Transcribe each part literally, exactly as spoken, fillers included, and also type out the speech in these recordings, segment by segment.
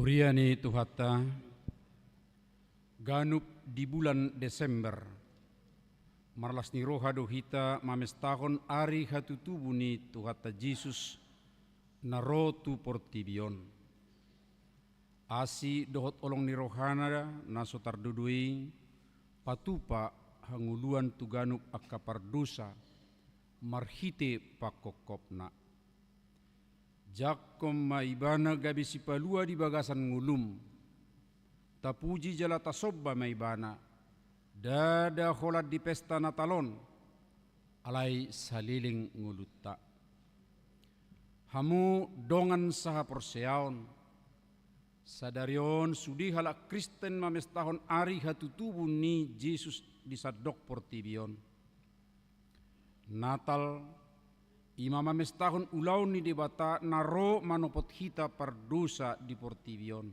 Huria ni Tuhanta, ganup di bulan Desember, marlas ni roha do hita mamestahon ari hatutubu ni Tuhanta Jesus na ro tu portibi on. Asi dohot holong ni rohana na so tardodo i patupa hangoluan tu ganup angka pardosa marhite pangkophopna. Jangkon ma ibana gabe sipalua di bagasan ngolum. Tapuji jala tasomba ma ibana, ndada holan di pesta Natal on, alai saleleng ngolunta. Hamu dongan sahaporseaon, sadari on sude halak Kristen mamestahon ari hatutubu ni Jesus di sandok portibi on. Natal, i ma mamestahon ulaon ni Debata na ro manopot hita pardosa di portibi on.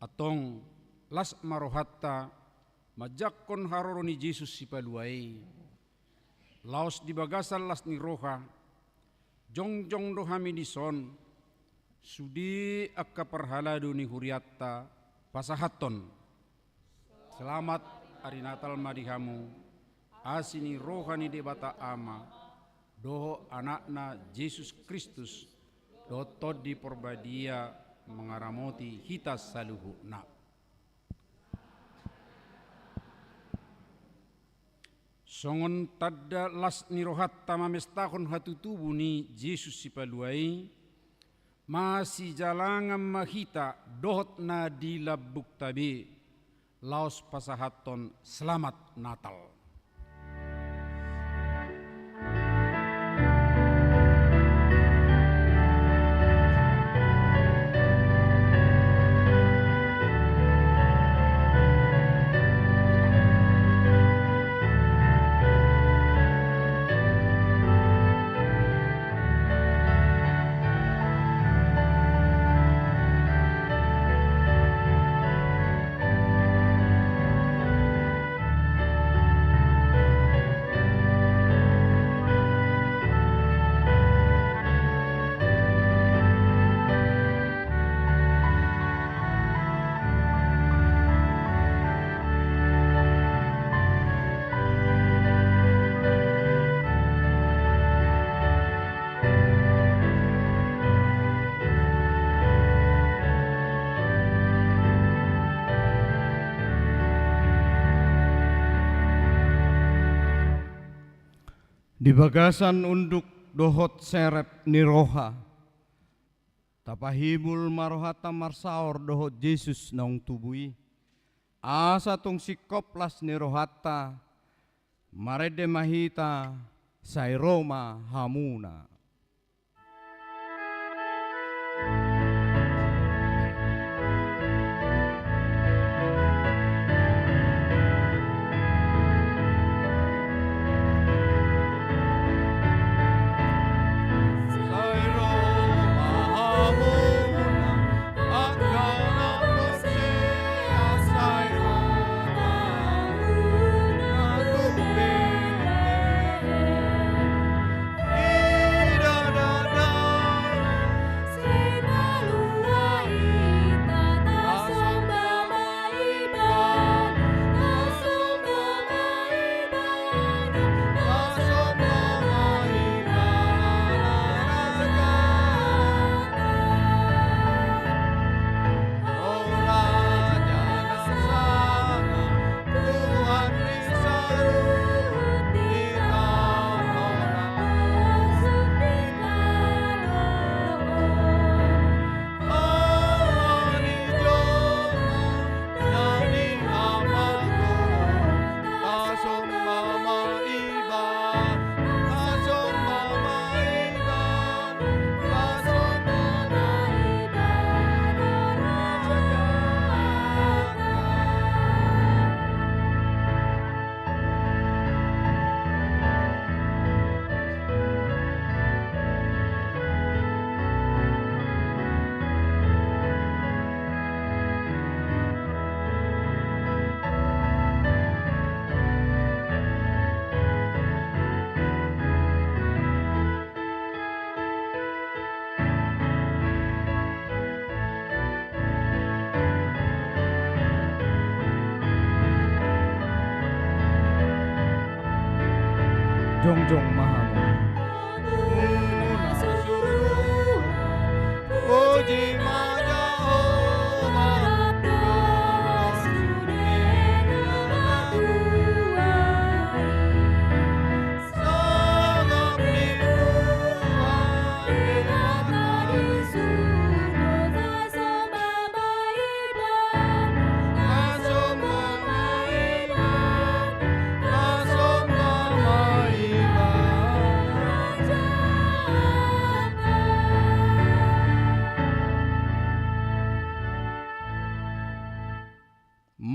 Antong, las ma rohanta manjangkon haroro ni Jesus Sipalua i. Laos di bagasan las ni roha, jongjong do hami dison, sude angka parhalado ni hurianta pasahathon. Selamat ari Natal ma di hamu, asi ni roha ni Debata Ama, dohot Anakna Jesus Kristus, dohot Tondi Porbadia mangaramoti hita saluhutna. Songon tanda las ni rohanta mamestahon hatutubu ni Jesus Sipalua i, masijalangan ma hita dohot na di lambungta be, laos pasahathon Selamat Natal. Di bagasan unduk dohot serep ni roha, tapahimul ma rohanta marsaor dohot Jesus naung tubu i, asa tung singkop las ni rohanta, marende ma hita, sai ro ma hamuna. Jongjong ma hamu.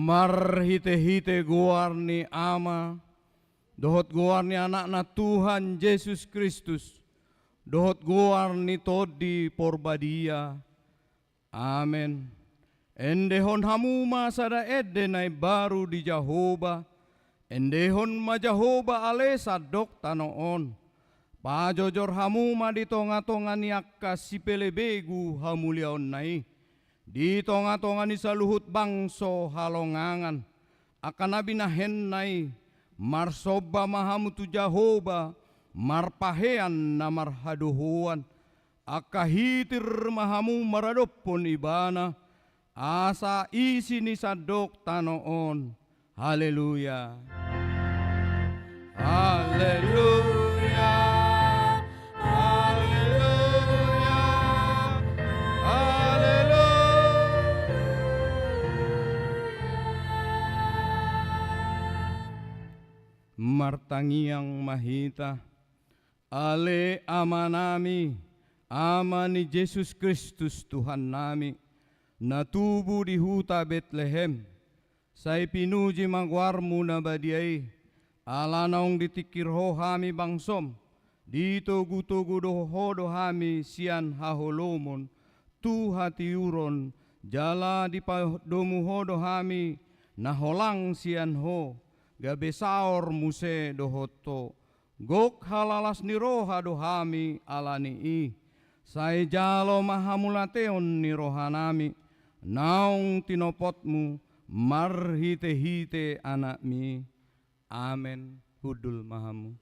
Marhitehite goar ni Ama, dohot goar ni Anakna Tuhan Jesus Kristus, dohot goar ni Tondi Porbadia. Amen. Endehon hamu ma sada ende na imbaru di Jahowa. Endehon ma Jahowa ale sandok tano on. Pajojor hamu ma di tongatonga ni angka sipelebegu hamuliaonna i, di tongatonga ni saluhut bangso halongangan, angka na binahenna i. Marsomba ma hamu tu Jahowa marpahean na marhadohoan. Angka hitir ma hamu maradophon Ibana, asa isi ni sandok tano on. Haleluya. Haleluya. Haleluya. Haleluya. Martangiang ma hita. Ale Amanami, Ama ni Jesus Kristus Tuhannami, na tubu di huta Betlehem, sai pinuji ma goarmu na badia i, ala naung ditingkir ho hami bangsom, ditogutogu do ho do hami sian haholomon tu hatiuron, jala dipadomu ho do hami na holang sian ho, gabe saor muse dohot ho. Gok halalas ni roha do hami ala ni i. Sai jalo ma hamulateon ni rohanami, naung tinopotmu marhitehite Anakmi. Amen. Hundul ma hamu.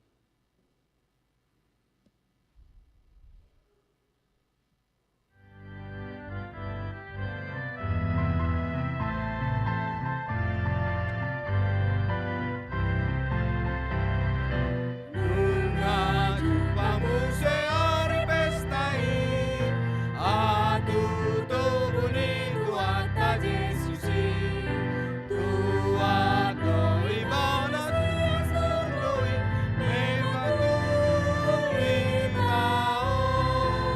Nunga jumpa muse ari pesta i, ahu tu togu ni Tuhanta Jesus i. Tuat do Ibana tu solu i, memang tu hita on.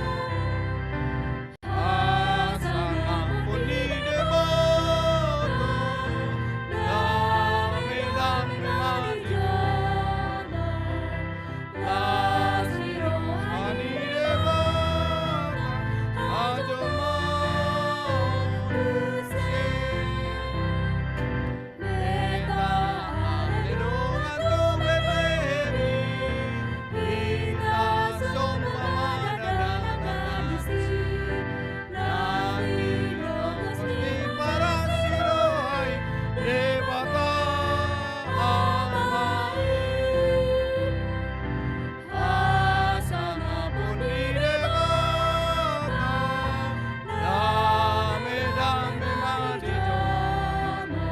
Hasangapon ni Debata, dame-dame ma di jolma. Las ni roha ni Debata, ajolmaon muse. Beta ale dongan tu Betlehem i, hita somba ma dakdanak na disi, na nilogos ni paras ni roha i, Debata Ama i. Hasangapon ni Debata, dame-dame ma di jolma.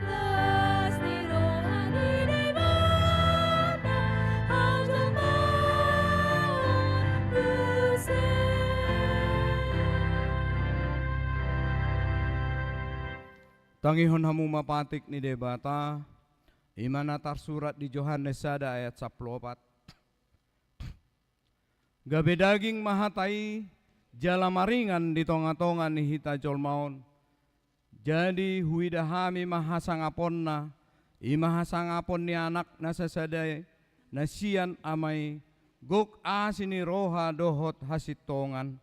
Las ni roha ni Debata, ajolmaon muse. Tangihon hamu ma patik ni Debata, i ma na tarsurat di Johannes sada ayat sampulu opat. Gabe daging ma hata i, jala maringan di tongatonga ni hita jolma on. Jadi huida hami ma hasangaponna, i ma hasangapon ni Anakna sasada i, na sian Ama i, gok asi ni roha dohot hasintongan.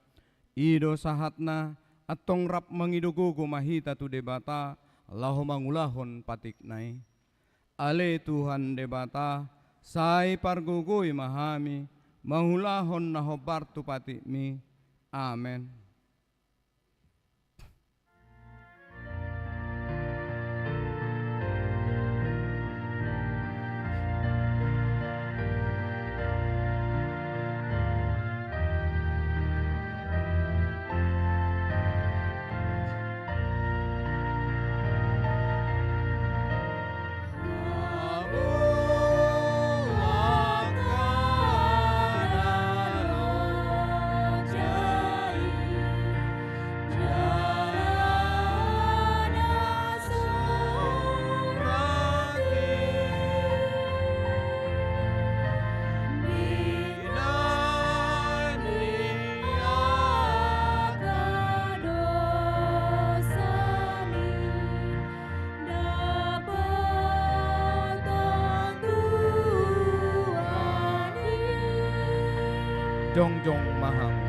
I do sahatna, antong rap mangido gogo ma hita tu Debata, laho mangulahon patikna i. Ale Tuhan Debata, sai pargogoi ma hami, mangulahon na hombar tu patikmi. Amen. Jongjong ma hamu.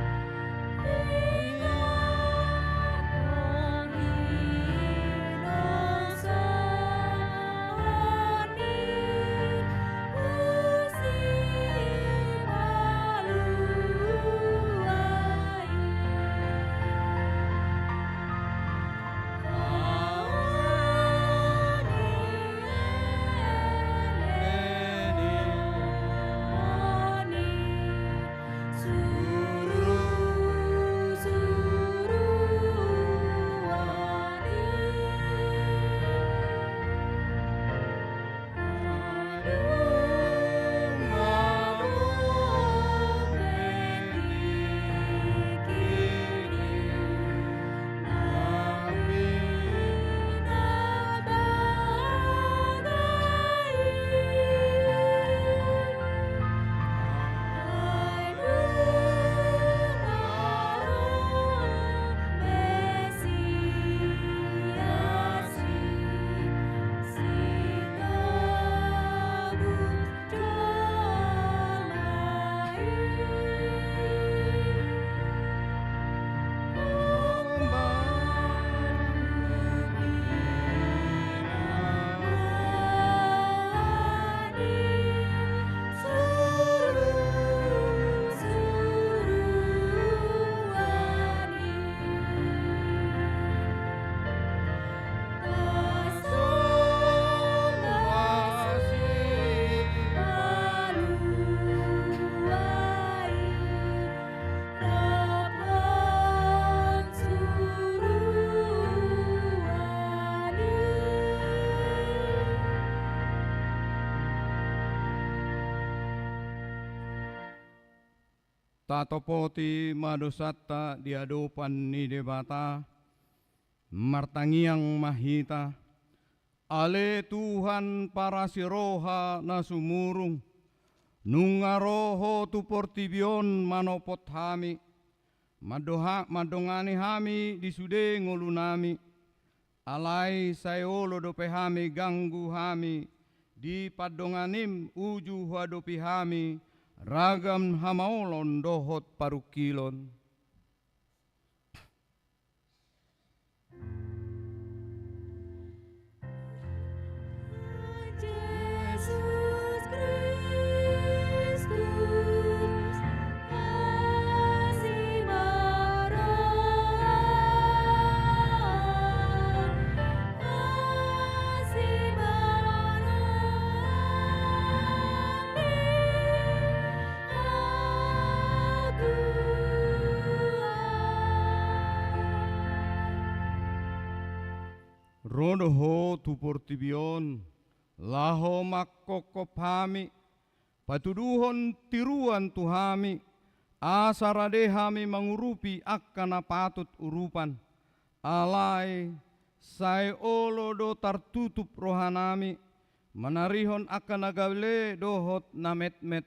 Tatopoti ma dosanta di adopan ni Debata, martangiang ma hita. Ale Tuhan parasi roha na sumurung, nunga ro Ho tu portibi on manopot hami, mandoha-, mandongani hami di sude ngolunami. Alai sai olo dope hami ganggu hami di pandonganim uju huadopi hami ragam hamaolon dohot parungkilon. Ro do Ho tu portibi on, laho mangkopkop hami, patuduhon tiruan tu hami, asa rade hami mangurupi angka na patut urupan. Alai sai olo do tartutup rohanami manarihon angka na gale dohot na metmet.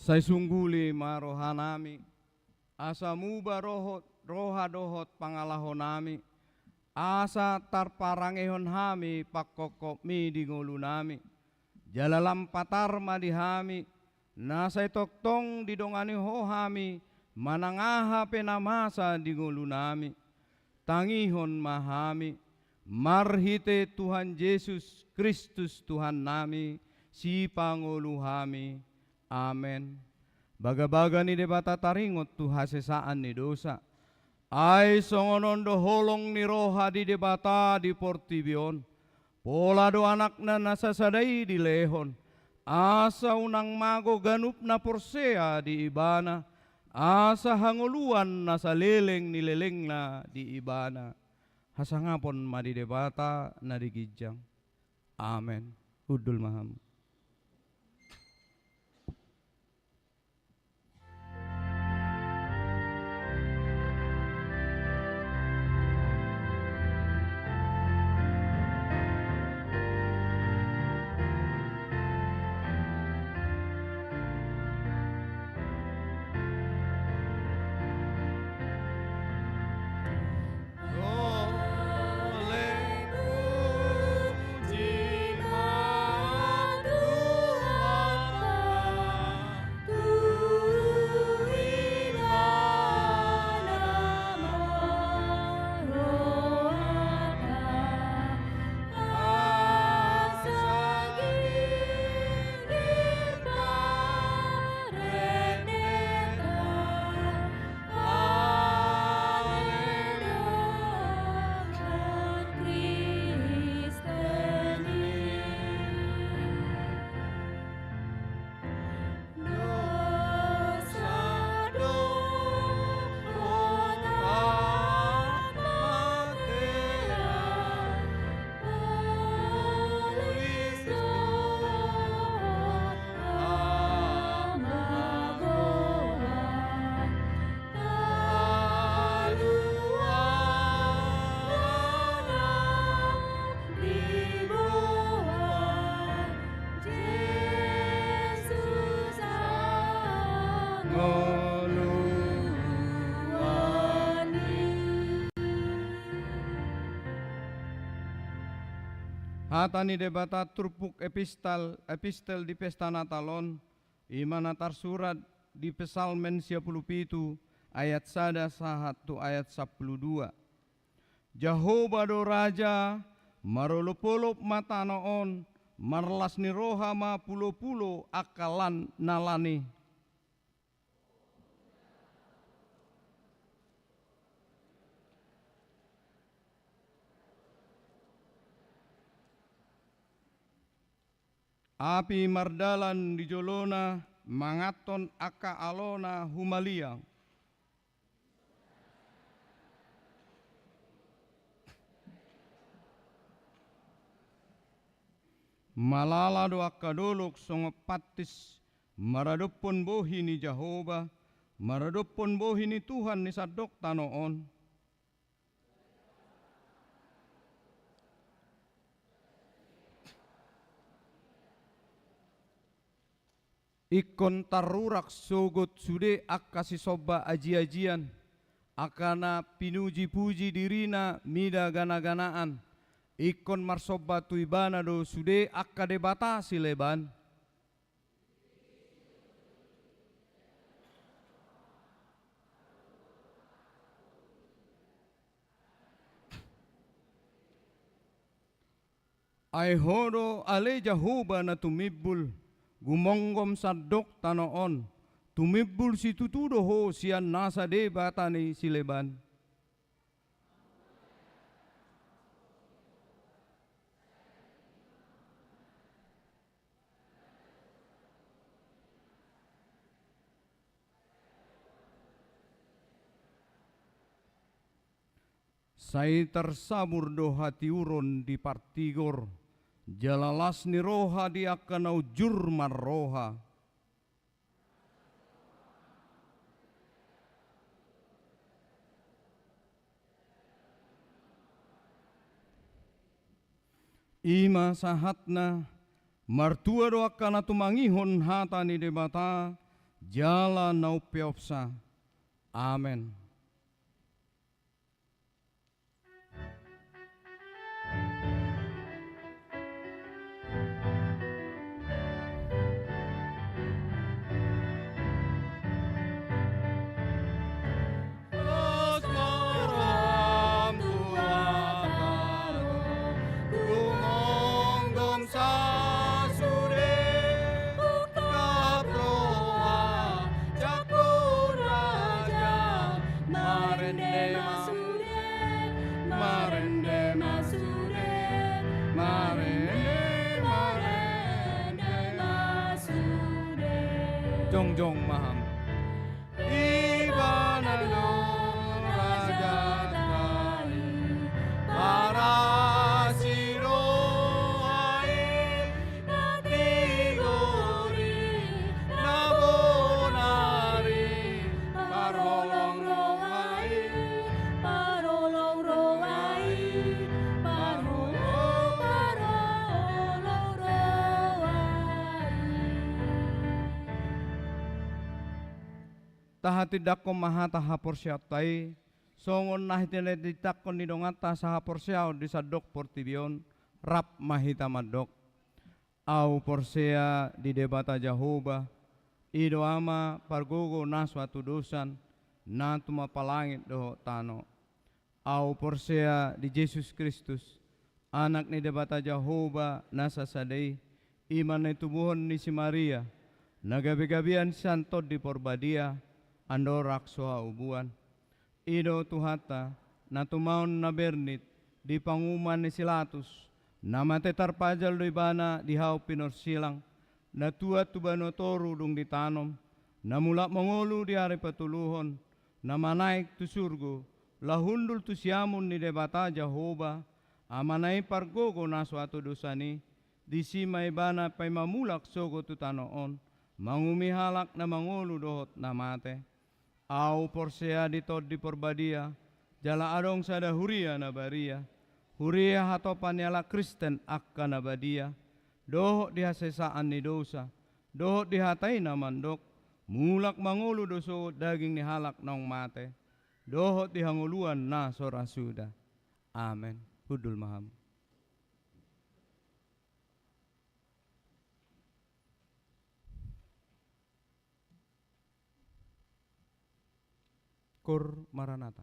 Sai sungguli ma rohanami, asa muba rohot, roha dohot pangalahonami, asa tarparangehon hami pangkopkopmi di ngolunami. Jala lam patar ma di hami, na sai tongtong didongani Ho hami, manang aha pe na masa di ngolunami. Tangihon ma hami, marhite Tuhan Jesus Kristus Tuhannami, Sipangolu hami. Amen. Bagabaga ni Debata taringot tu hasesaan ni dosa. Ai songon on do holong ni roha di Debata di portibi on. Pola do Anakna na sasada i dilehon, asa unang mago ganup na porsea di Ibana, asa hangoluan na saleleng ni lelengna di Ibana. Hasangapon ma di Debata na di ginjang. Amen. Hundul ma hamu. Hata ni Debata turpuk epistel, epistel di pesta Natal on, i ma na tarsurat di Psalmen sia pulu pitu ayat sada sahat tu ayat sampulu dua. Jahowa do raja, marolopolop ma tano on, marlas ni roha ma pulopulo angka lan na lan i. Api mardalan di jolona, manganhon angka alona humaliang. Malala do angka dolok songon pantis maradophon bohi ni Jahowa, maradophon bohi ni Tuhan ni sandok tano on. Ingkon tarurak sogot sude angka sisomba ajiajian, angka na pinujipuji dirina mida ganaganaan, ingkon marsomba tu ibana do sude angka debata sileban. Ai ho do ale Jahowa na tumimbul, gumonggom sandok tano on, tumimbul situtu do ho sian nasa debata ni sileban. Sai tarsabur do hatiuron di partigor, jala las ni roha di angka na unjur marroha. I ma sahatna, martua do angka na tumangihon hata ni Debata, jala na umpeopsa. Amen. Marende ma sude, marende ma sude, marende, marende ma sude. Jongjong ma hamu. Ibana do raja nami, parasi roha i, na tigor i, na bonar i, parholong roha i, parholong roha i, parholong, parholong roha i. Tahatindangkon ma hata haporseaonta i, songon na tinitindangkon ni donganta sahaporseaon di sandok portibi on, rap ma hita mandok. Ahu porsea di Debata Jahowa, i do Ama pargogo na so hatudosan, na tumompa langit dohot tano. Ahu porsea di Jesus Kristus, Anak ni Debata Jahowa na sasada i, i ma na itubuhon ni si Maria, na gabegabean sian Tondi Porbadia, andorang so haubuan. I do Tuhanta, na tumaon na bernit di panguhuman ni si Latus, na mate tarpajal do ibana di hau pinorsilang, na tuat tu banua toru dung ditanom, na mulak mangolu di ari patoluhon, na manaek tu surgo, laho hundul tu siamun ni Debata Jahowa, Amana i pargogo na so hatudosan i, disi ma ibana paima mulak sogot tu tano on, manguhumi halak na mangolu dohot na mate. Ahu porsea di Tondi Porbadia, jala adong sada huria na badia, huria hatopan ni halak Kristen angka na badia, dohot di hasesaan ni dosa, dohot di hata i na mandok, Mulak mangolu do sogot daging ni halak naung mate, dohot di hangoluan na so ra suda. Amen. Hundul ma hamu. Kur Maranatha.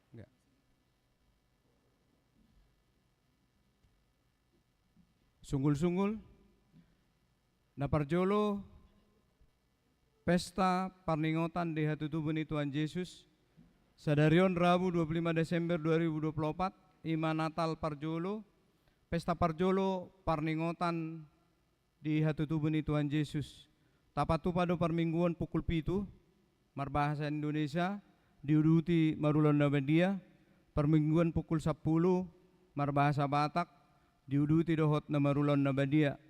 Enggak. Sunggul-sunggul. Na parjolo, pesta parningotan di hatutubu ni Tuhan Jesus. Sadari on Rabu dua puluh lima Desember dua ribu dua puluh opat, i ma Natal parjolo, pesta parjolo parningotan di hatutubu ni Tuhan Jesus. Tapatupa do parmingguon pukul pitu, marbahasa Indonesia, diuduti marulaon na badia, parmingguon pukul sampulu, marbahasa Batak, diuduti dohot na marulaon na badia.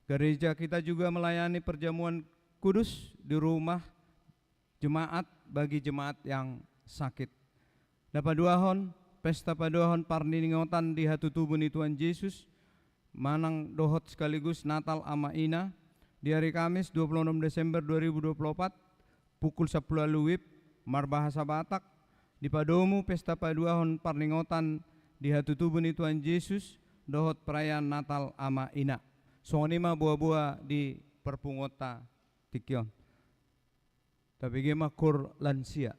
Gereja kita juga melayani perjamuan kudus di rumah jemaat bagi jemaat yang sakit. Na paduahon, pesta paduahon parningotan di hatutubu ni Tuhan Jesus, manang dohot sekaligus Natal Ama Ina, di hari Kamis dua puluh enam Desember dua ribu dua puluh opat, pukul sampulu ualu WIB, marbahasa Batak, dipadomu pesta paduahon parningotan di hatutubu ni Tuhan Jesus, dohot perayaan Natal Ama Ina. Songon i ma boa-boa di parpunguanta tingki on. Tabege ma kur lansia.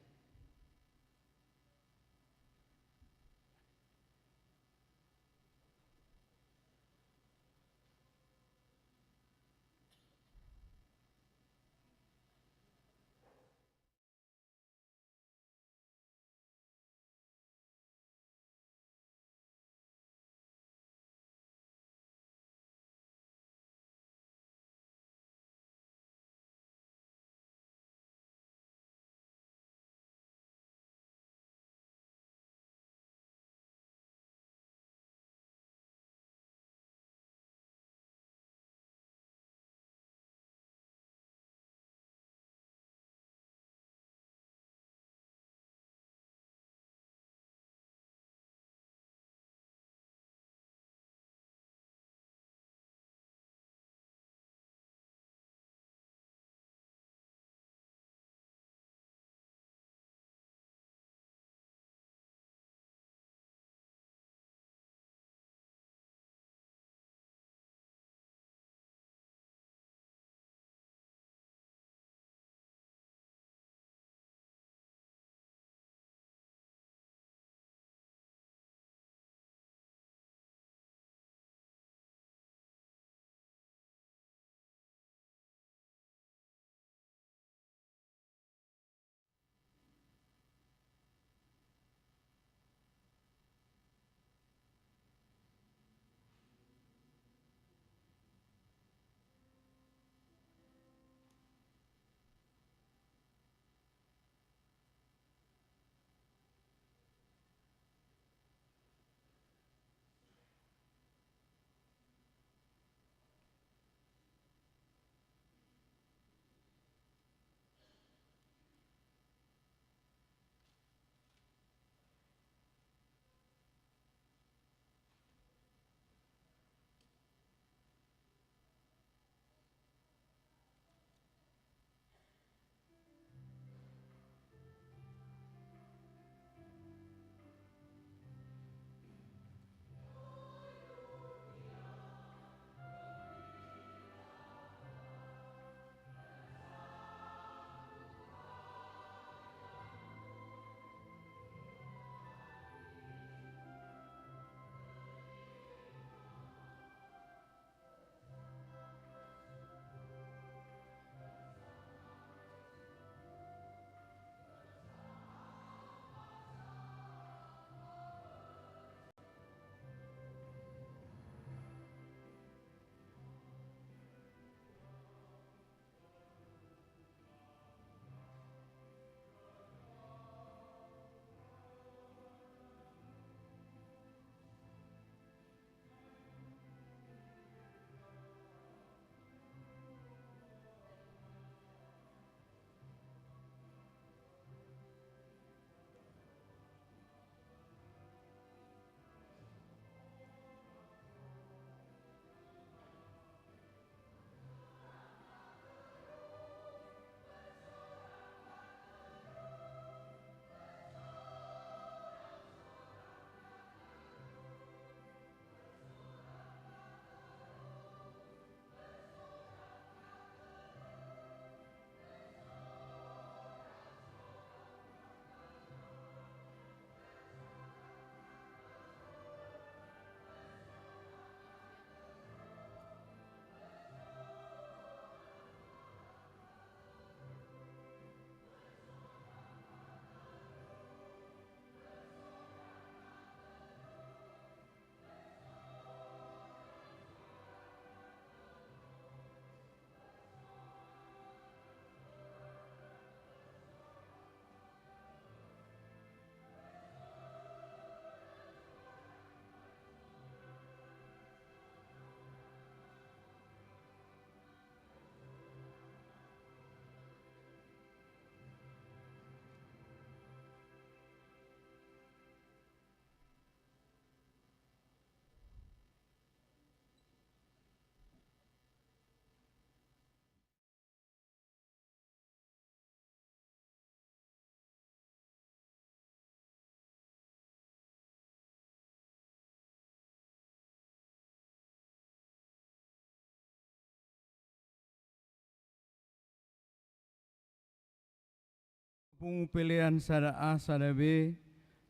Pungu pelean sada A sada B,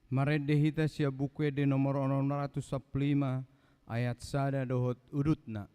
marende hita sian Buku Ende nomor onom ratus sampulu lima, ayat sada dohot udutna.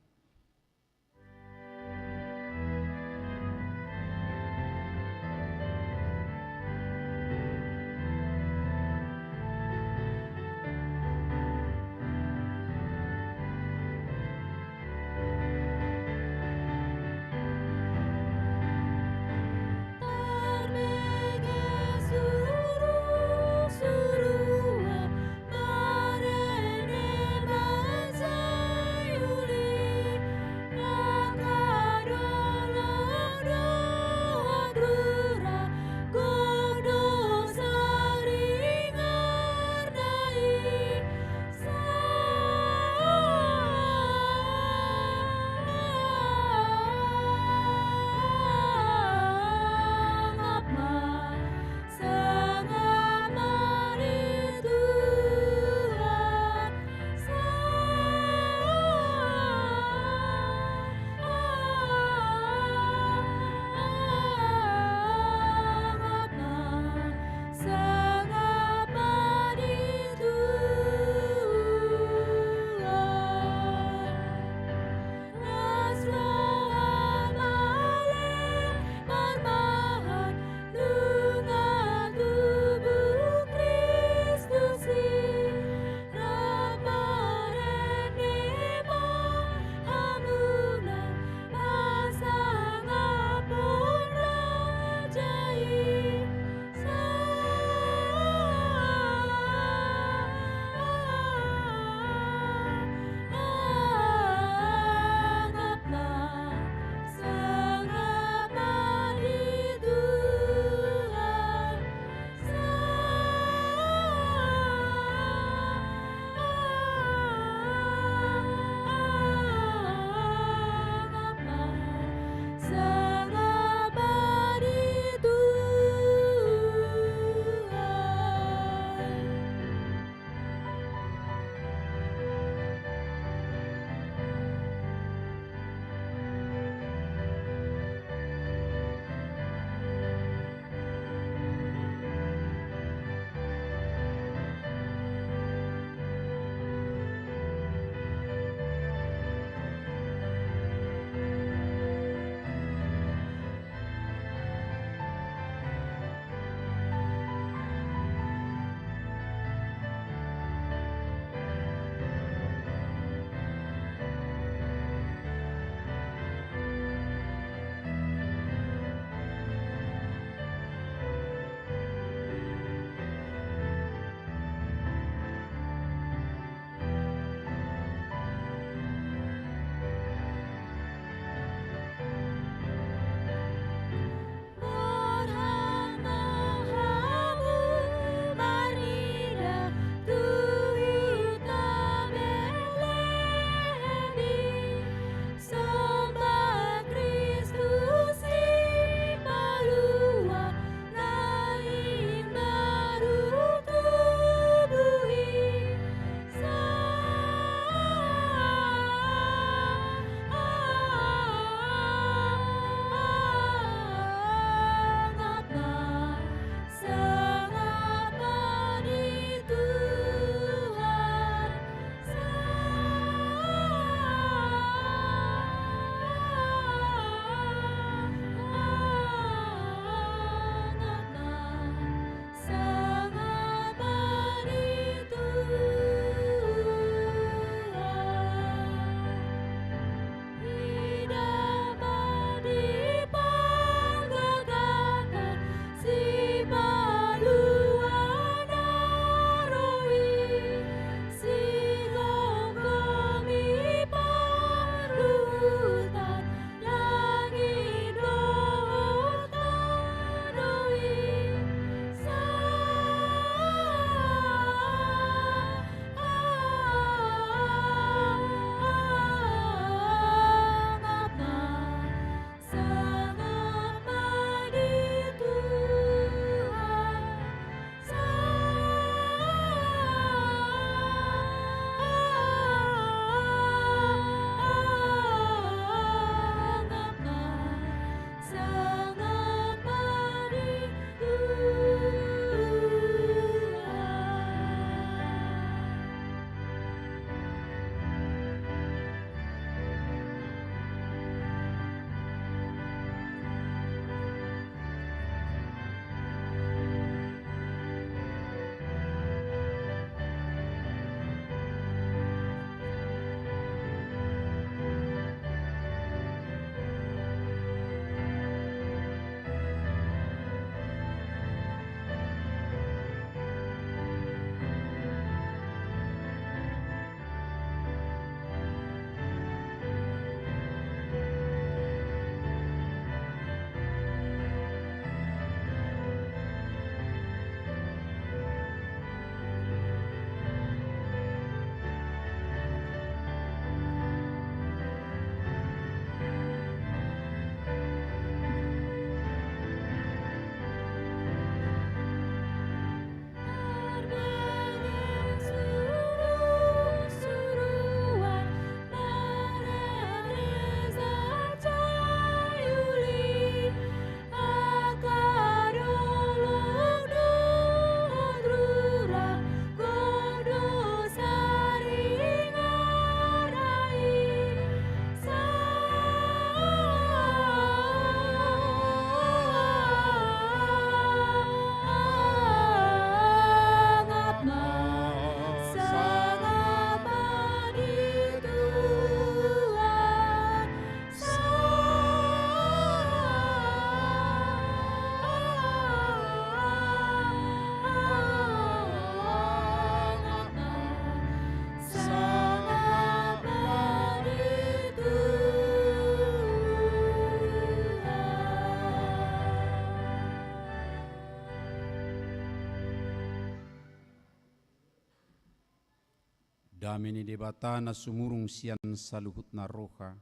Dame ni Debata na sumurung sian saluhutna roha,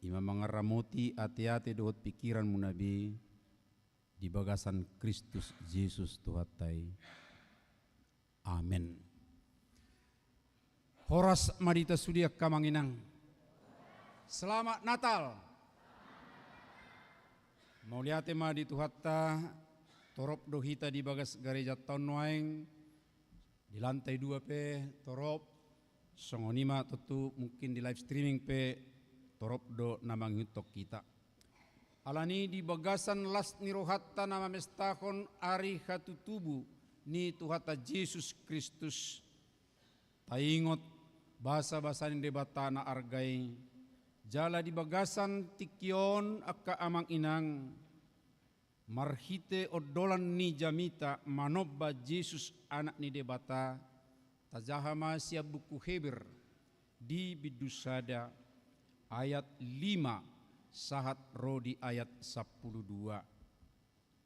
i ma mangaramoti ateate dohot pingkiranmuna be di bagasan Kristus Jesus Tuhanta i. Amen. Horas ma di hita sude angka amang inang. Selamat Natal. Mauliate ma di Tuhanta. Torop do hita di bagas garejanta on nuaeng, di lantai dua pe torop. Songon i ma tontu mungkin di live streaming pe torop do na mangihuthon hita. Alani di bagasan las ni rohanta na mamestahon ari hatutubu ni Tuhanta Jesus Kristus, taingot basabasa ni Debata na arga i, jala di bagasan tingki on angka amang inang, marhite ondolan ni jamita manomba Jesus Anak ni Debata, tajaha ma sian buku Heber di bindu sada ayat lima sahat ro di ayat sampulu dua.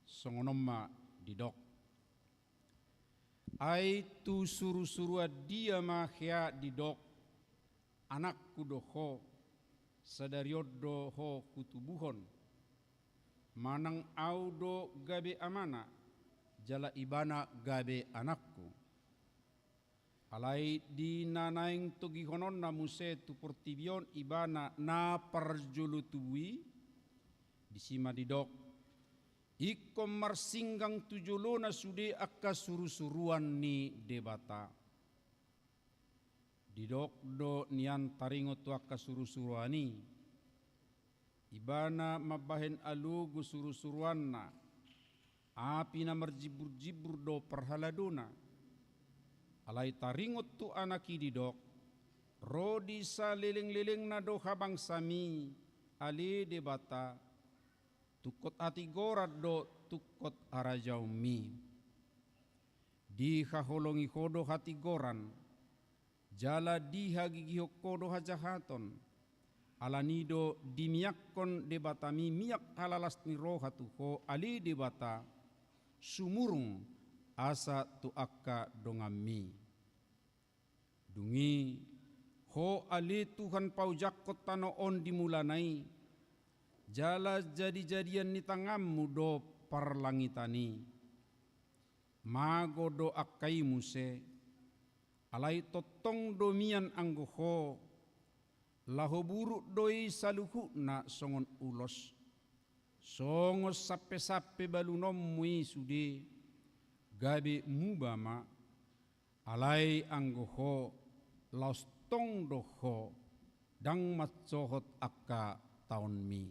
Songon on ma didok. Ai tu surusuruan dia ma hea didok, anakku do ho, sadari on do ho hutubuhon. Manang ahu do gabe amana, jala ibana gabe anakku. Alai di na naeng togihononna muse tu portibi on ibana na parjolo tubu i, disi ma didok, ingkon marsinggang tu jolona sude angka surusuruan ni Debata. Didok do nian taringot tu angka surusuruan i. Ibana mambahen alogo surusuruanna, api na marjimburjimbur do parhaladona. Alai taringot tu Anak i didok, ro di salelenglelengna do habangsami, ale Debata, tungkot hatigoran do tungkot harajaonmi. Dihaholongi ho do hatigoran, jala dihagigihon ho do hajahaton. Alani do dimiakkon Debatami miak halalas ni roha tu ho, ale Debata, sumurung asa tu angka donganmi. Dung i, ho ale Tuhan paojakkon tano on di mulana i, jala jadijadian ni tanganmu do parlangitan i. Mago do angka i muse, alai tongtong do mian anggo ho, laho buruk do i saluhutna songon ulos. Songon sampesampe balunonmu i sude, gabe muba ma, alai anggo ho, laos tong do ho, ndang mansohot angka taonmi.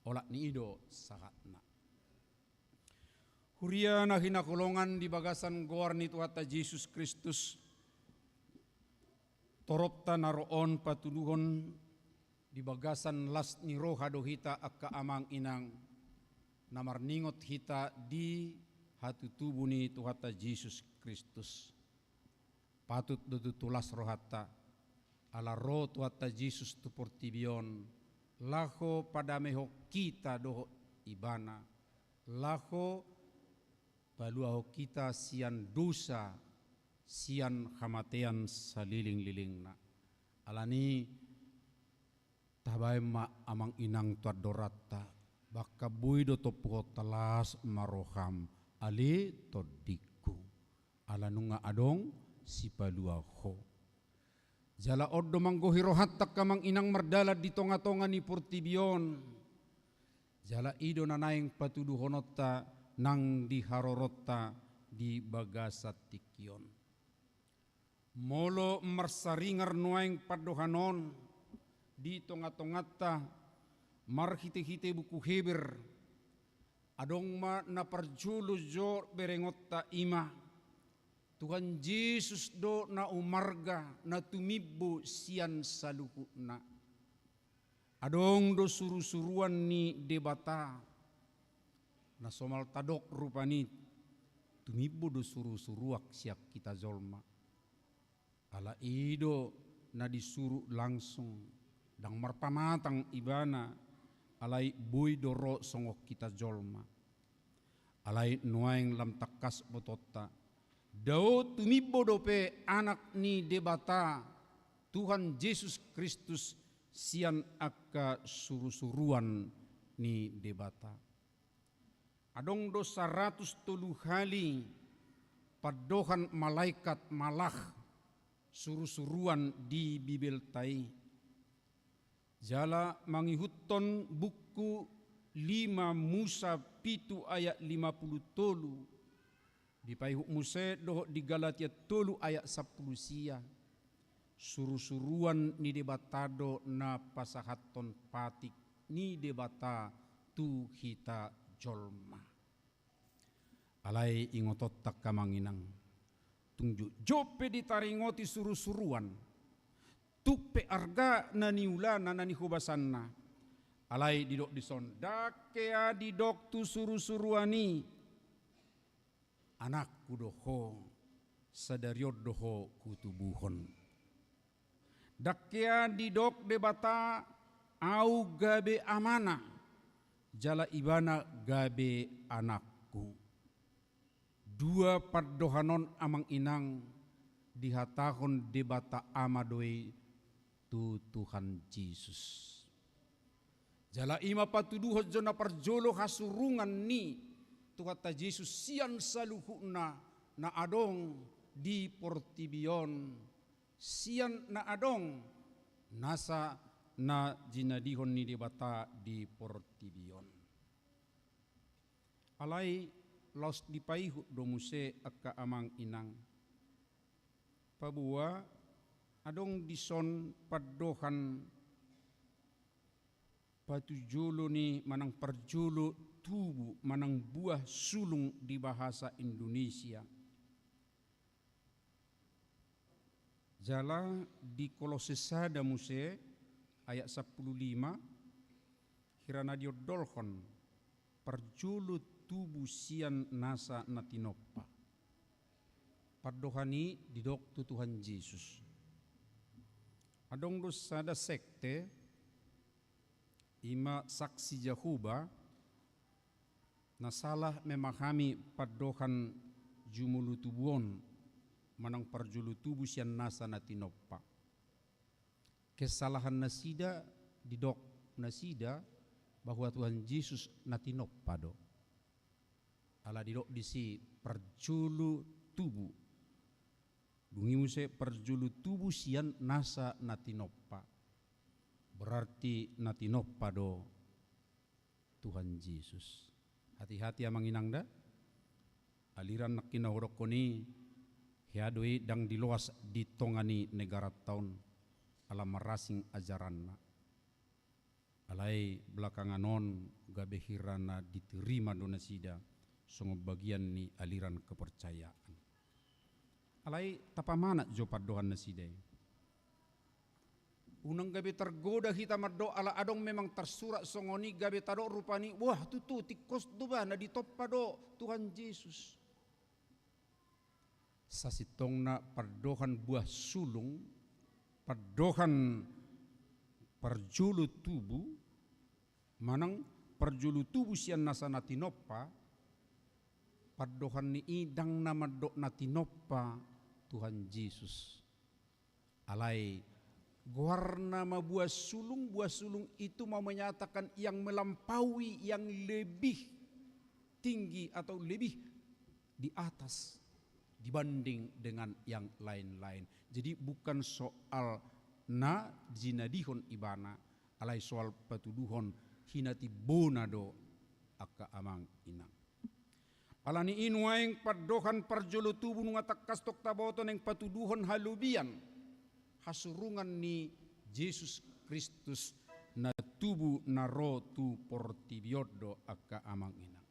Olat ni i do sahatna. Huria na hinaholongan di bagasan goar ni Tuhanta Jesus Kristus, toropta na ro on patuduhon di bagasan las ni roha do hita angka amang inang, na marningot hita di hatutubu ni Tuhanta Jesus Kristus. Patut do tutu las rohanta, ala ro Tuhanta Jesus tu portibi on, laho padamehon hita dohot Ibana, laho paluahon hita sian dosa, sian hamatean salelenglelengna. Alani, tabaen ma amang inang tu andoranta, bangka boi do tompuhonta, las ma roham, ale tondingku. Ala nunga adong Sipalua ho. Jala on do manggohi rohanta angka amang inang mardalan di tongatonga ni portibi on. Jala i do na naeng patuduhononta nang di haroronta di bagasan tingki on. Molo marsaringar nuaeng pandohan on di tongatonganta marhitehite buku Heber, adong ma na parjolo jo berengonta, i ma Tuhan Jesus do na umarga, na tumimbo sian saluhutna. Adong do surusuruan ni Debata, na somal tadok rupani, tumimbo do surusuruan sian hita jolma. Ala i do na disuru langsung, ndang marpamatang Ibana, alai boi do ro songon hita jolma. Alai nuaeng lam tangkas botoonta, Dao tumimbo dope Anak ni Debata, Tuhan Jesus Kristus, sian angka surusuruan ni Debata. Adong do saratus tolu hali pandohan malaikat malak surusuruan di Bibelta i. Jala mangihuthon buku lima Musa pitu ayat lima pulu tolu, dipaihut muse dohot di Galatia tolu ayat sampulu sia, surusuruan ni Debata do na pasahathon patik ni Debata tu hita jolma. Alai ingotonta angka amang inang, tung jotjot pe ditaringoti surusuruan, tuk pe arga na niulana, na nihobasanna. Alai didok dison, ndang hea didok tu surusuruan i, anakku do ho, sadari on do ho hutubuhon. Ndang hea didok Debata, au gabe amana, jala ibana gabe anakku. Dua pandohan on amang inang dihatahon Debata Ama do i tu Tuhan Jesus. Jala i ma patuduhon jo na parjolo hasurungan ni Tuhanta Jesus sian saluhutna na adong di portibi on, sian na adong nasa na jinadihon ni Debata di portibi on. Alai laos dipaihut do muse angka amang inang. Paboa adong dison pandohan patujolo ni manang parjolo tubu manang buah sulung di bahasa Indonesia. Jala di Kolose sada muse ayat sampulu lima, hira na diondolhon parjolo tubu sian nasa na tinompa. Pandohan i didok tu Tuhan Jesus. Adong do sada sekte, i ma Saksi Jahowa, na salah memahami pandohan jumolo tubu on, manang parjolo tubu sian nasa na tinompa. Kesalahan nasida, didok nasida bahwa Tuhan Jesus na tinompa do. Ala didok disi parjolo tubu. Dung i muse parjolo tubu sian nasa na tinompa. Berarti na tinompa do Tuhan Jesus. Hati-hati amang inang da. Aliran nangkin na hudokkon i, hea do i ndang diloas di tonga ni negaranta on, ala marasing ajaranna. Alai belakangan on gabe hira na diterima do nasida songon bagian ni aliran kepercayaan. Alai tapamanat jo pandohan nasida i. Unang gabe targoda hita mandok ala adong memang tarsurat songon i, gabe tadok rupani, wah, tutu tingkos do ba na ditompa do Tuhan Jesus. Sasintongna pandohan buah sulung, pandohan parjolo tubu, manang parjolo tubu sian nasa na tinompa, pandohan ni i ndang na mandok na tinompa Tuhan Jesus. Alai goarna ma buah sulung, buah sulung itu mau menyatakan yang melampaui, yang lebih tinggi atau lebih di atas dibanding dengan yang lain-lain. Jadi bukan soal na jinadihon ibana, alai soal patuduhon hinatimbona do angka amang inang. Ala ni i nuaeng pandohan parjolo tubu nunga tangkas tong taboto naeng patuduhon halobian hasurungan ni Jesus Kristus na tubu na ro tu portibi on do angka amang inang.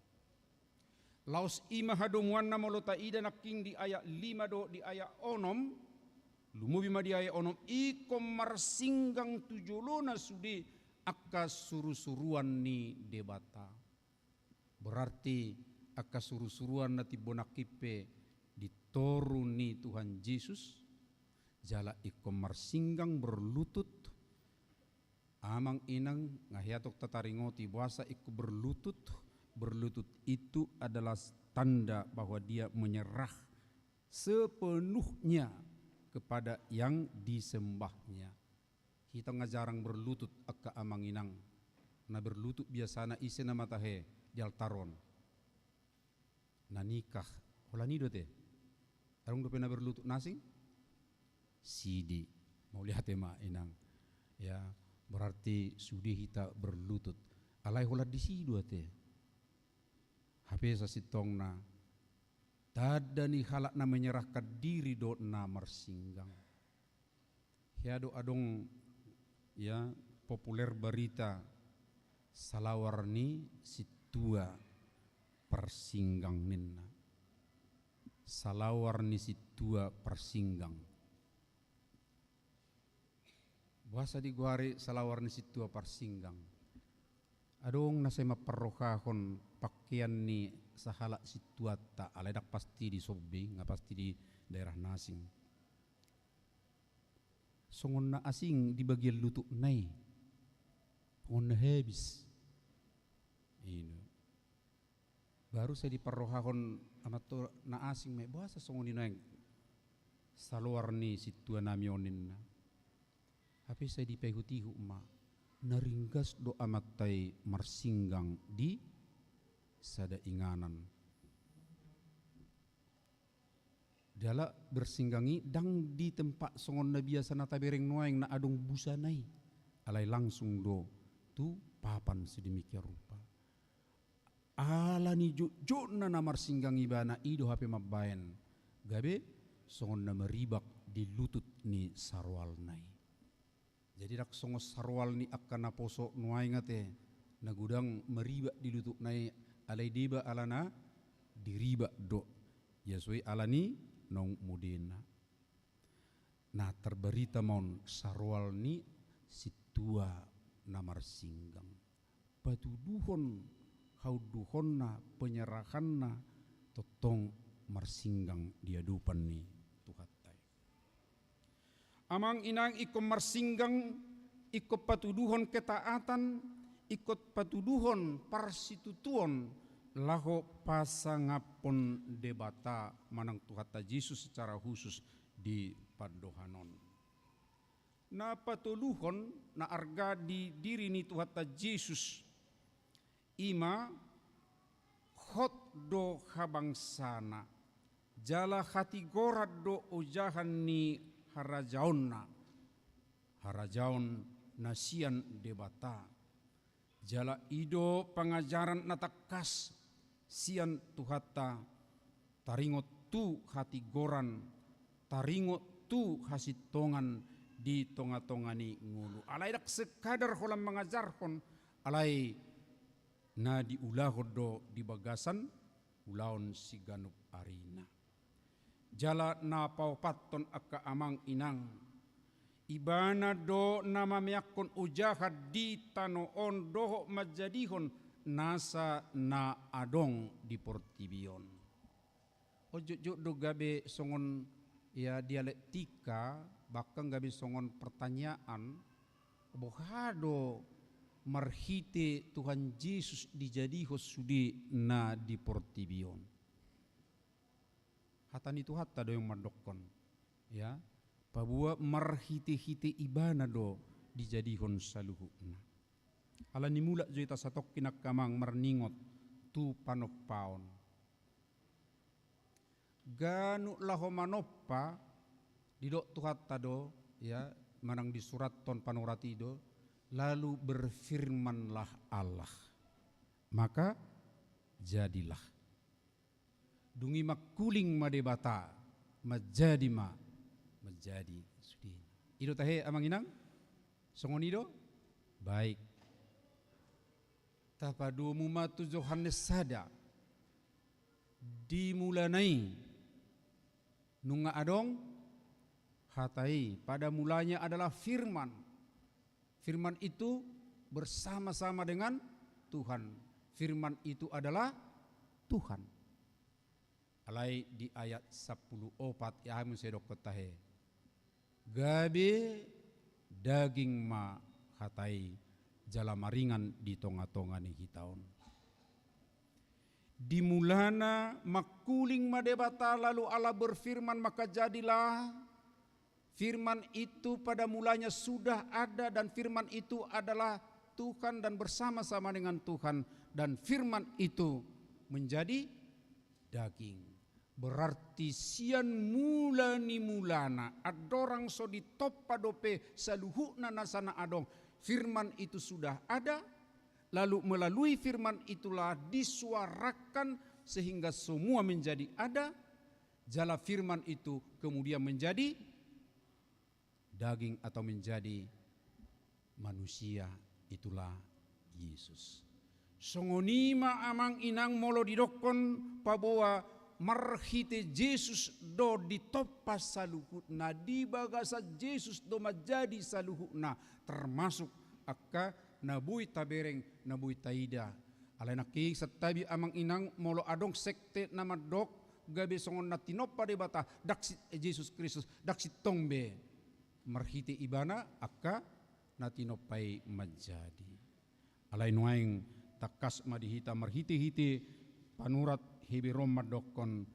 Laos i ma hadomuanna molo taida nangkin di ayat lima dohot di ayat onom, lumobi ma di ayat onom, ingkon marsinggang tu jolona sude angka surusuruan ni Debata. Berarti angka surusuruan na timbo nangkin pe di toru ni Tuhan Jesus, jala ingkon marsinggang berlutut. Amang inang, nga hea tong tataringoti boasa ingkon berlutut. Berlutut itu adalah tanda bahwa dia menyerah sepenuhnya kepada yang disembahnya. Hita nga jarang berlutut angka amang inang. Na berlutut biasana ise na matahe di altar on? Na nikah. Holan i do te. Adong dope na berlutut na asing? Sidi. Mauliate ma inang. Ya, berarti sude hita berlutut. Alai holan disi do ate. Hape sasintongna, tanda ni halak na menyerahkan diri do na marsinggang. Hea do adong, ya, populer barita, salawar ni sintua parsinggang ninna. Salawar ni sintua parsinggang. Boasa digoari salawar ni sintua parsinggang? Adong na sai mamparrohahon pakean ni sahalak sintuanta, alai ndang pasti di sombi, nga pasti di daerah na asing. Songon na asing di bagian lututna i. Songon na habis. Ino. Baru sai diparrohahon amanta na asing ma i, boasa songon i nuaeng salawar ni sintua nami on ninna. Hape sai dipaihut-ihut ma, na ringgas do amanta i marsinggang di sada inganan. Jala bersinggang i ndang di tempat songon na biasa na tabereng nuaeng na adong busana i. Alai langsung do tu papan sedemikian rupa. Ala ni jotjotna na marsinggang ibana i do hape mambaen gabe songon na maribak di lutut ni saroalna i. Jadi ndang songon saroal ni angka naposo nuaeng ate, na godang maribak di lututna i, alai deba alana diribak do. Ia so i ala ni naung mudena. Na tarbarita ma on saroal ni sintua na marsinggang. Patuduhon haunduhonna, penyerahanna, tongtong marsinggang di adopan ni Tuhanta i. Amang inang, ingkon marsinggang, ingkon patuduhon ketaatan, ingkon patuduhon parsitutuon, laho pasangaphon Debata manang Tuhanta Jesus secara khusus di pandohan on. Na patoluhon, na arga di diri ni Tuhanta Jesus, i ma hot do habangsana, jala hatigoran do ojahan ni harajaonna, harajaon na sian Debata. Jala i do pangajaran na tangkas sian Tuhanta, taringot tu hatigoran, taringot tu hasintongan di tonga-tonga ni ngolu. Alai ndang sekadar holan mangajarhon, alai na diulahon do di bagasan ulaon siganup arina. Jala na paopathon angka amang inang, ibana do na mameakhon ojahan di tano on dohot manjadihon nasa na adong di portibi on. On jotjot do gabe songon, ya, dialektika, bahkan gabe songon pertanyaan, boha do marhite Tuhan Jesus dijadihon sude na di portibi on? Hata ni Tuhanta do yang mandokkon, ya, paboa marhite-hite ibana do dijadihon saluhutna. Ala ni mulak jo hita satongkin angka amang marningot tu panompaon. Ganup laho manompa, didok Tuhanta do, ya, manang disurathon panurat i do, lalu berfirmanlah Allah, maka jadilah. Dung i mangkuling ma Debata, manjadi ma, manjadi sude. I do tahe amang inang? Songon i do? Baik. Tapadomu ma tu Johannes sada. Di mulana i, nunga adong Hata i, pada mulanya adalah Firman. Firman itu bersama-sama dengan Tuhan. Firman itu adalah Tuhan. Alai di ayat sampulu opat, ia hamu sai dokkon tahe. Gabe daging ma Hata i, jala maringan di tonga-tonga ni hita on. Di mulana mangkuling ma Debata, lalu Allah berfirman, maka jadilah. Firman itu pada mulanya sudah ada, dan Firman itu adalah Tuhan dan bersama-sama dengan Tuhan, dan Firman itu menjadi daging. Berarti sian mula ni mulana, andorang so ditompa dope saluhutna nasa na adong, Firman itu sudah ada, lalu melalui Firman itulah disuarakan sehingga semua menjadi ada, jala Firman itu kemudian menjadi daging atau menjadi manusia, itulah Yesus. Songon i ma amang inang, molo didokkon paboa marhite Jesus do ditompa saluhutna, di bagasan Jesus do manjadi saluhutna, termasuk angka na boi tabereng, na boi taida. Alai nangkin santabi amang inang, molo adong sekte na mandok gabe songon na tinompa Debata, ndang si-, Jesus Kristus, ndang sintong be marhite Ibana angka na tinompa i manjadi. Alai nuaeng tangkas ma di hita marhite-hite panurat Heber on mandokkon,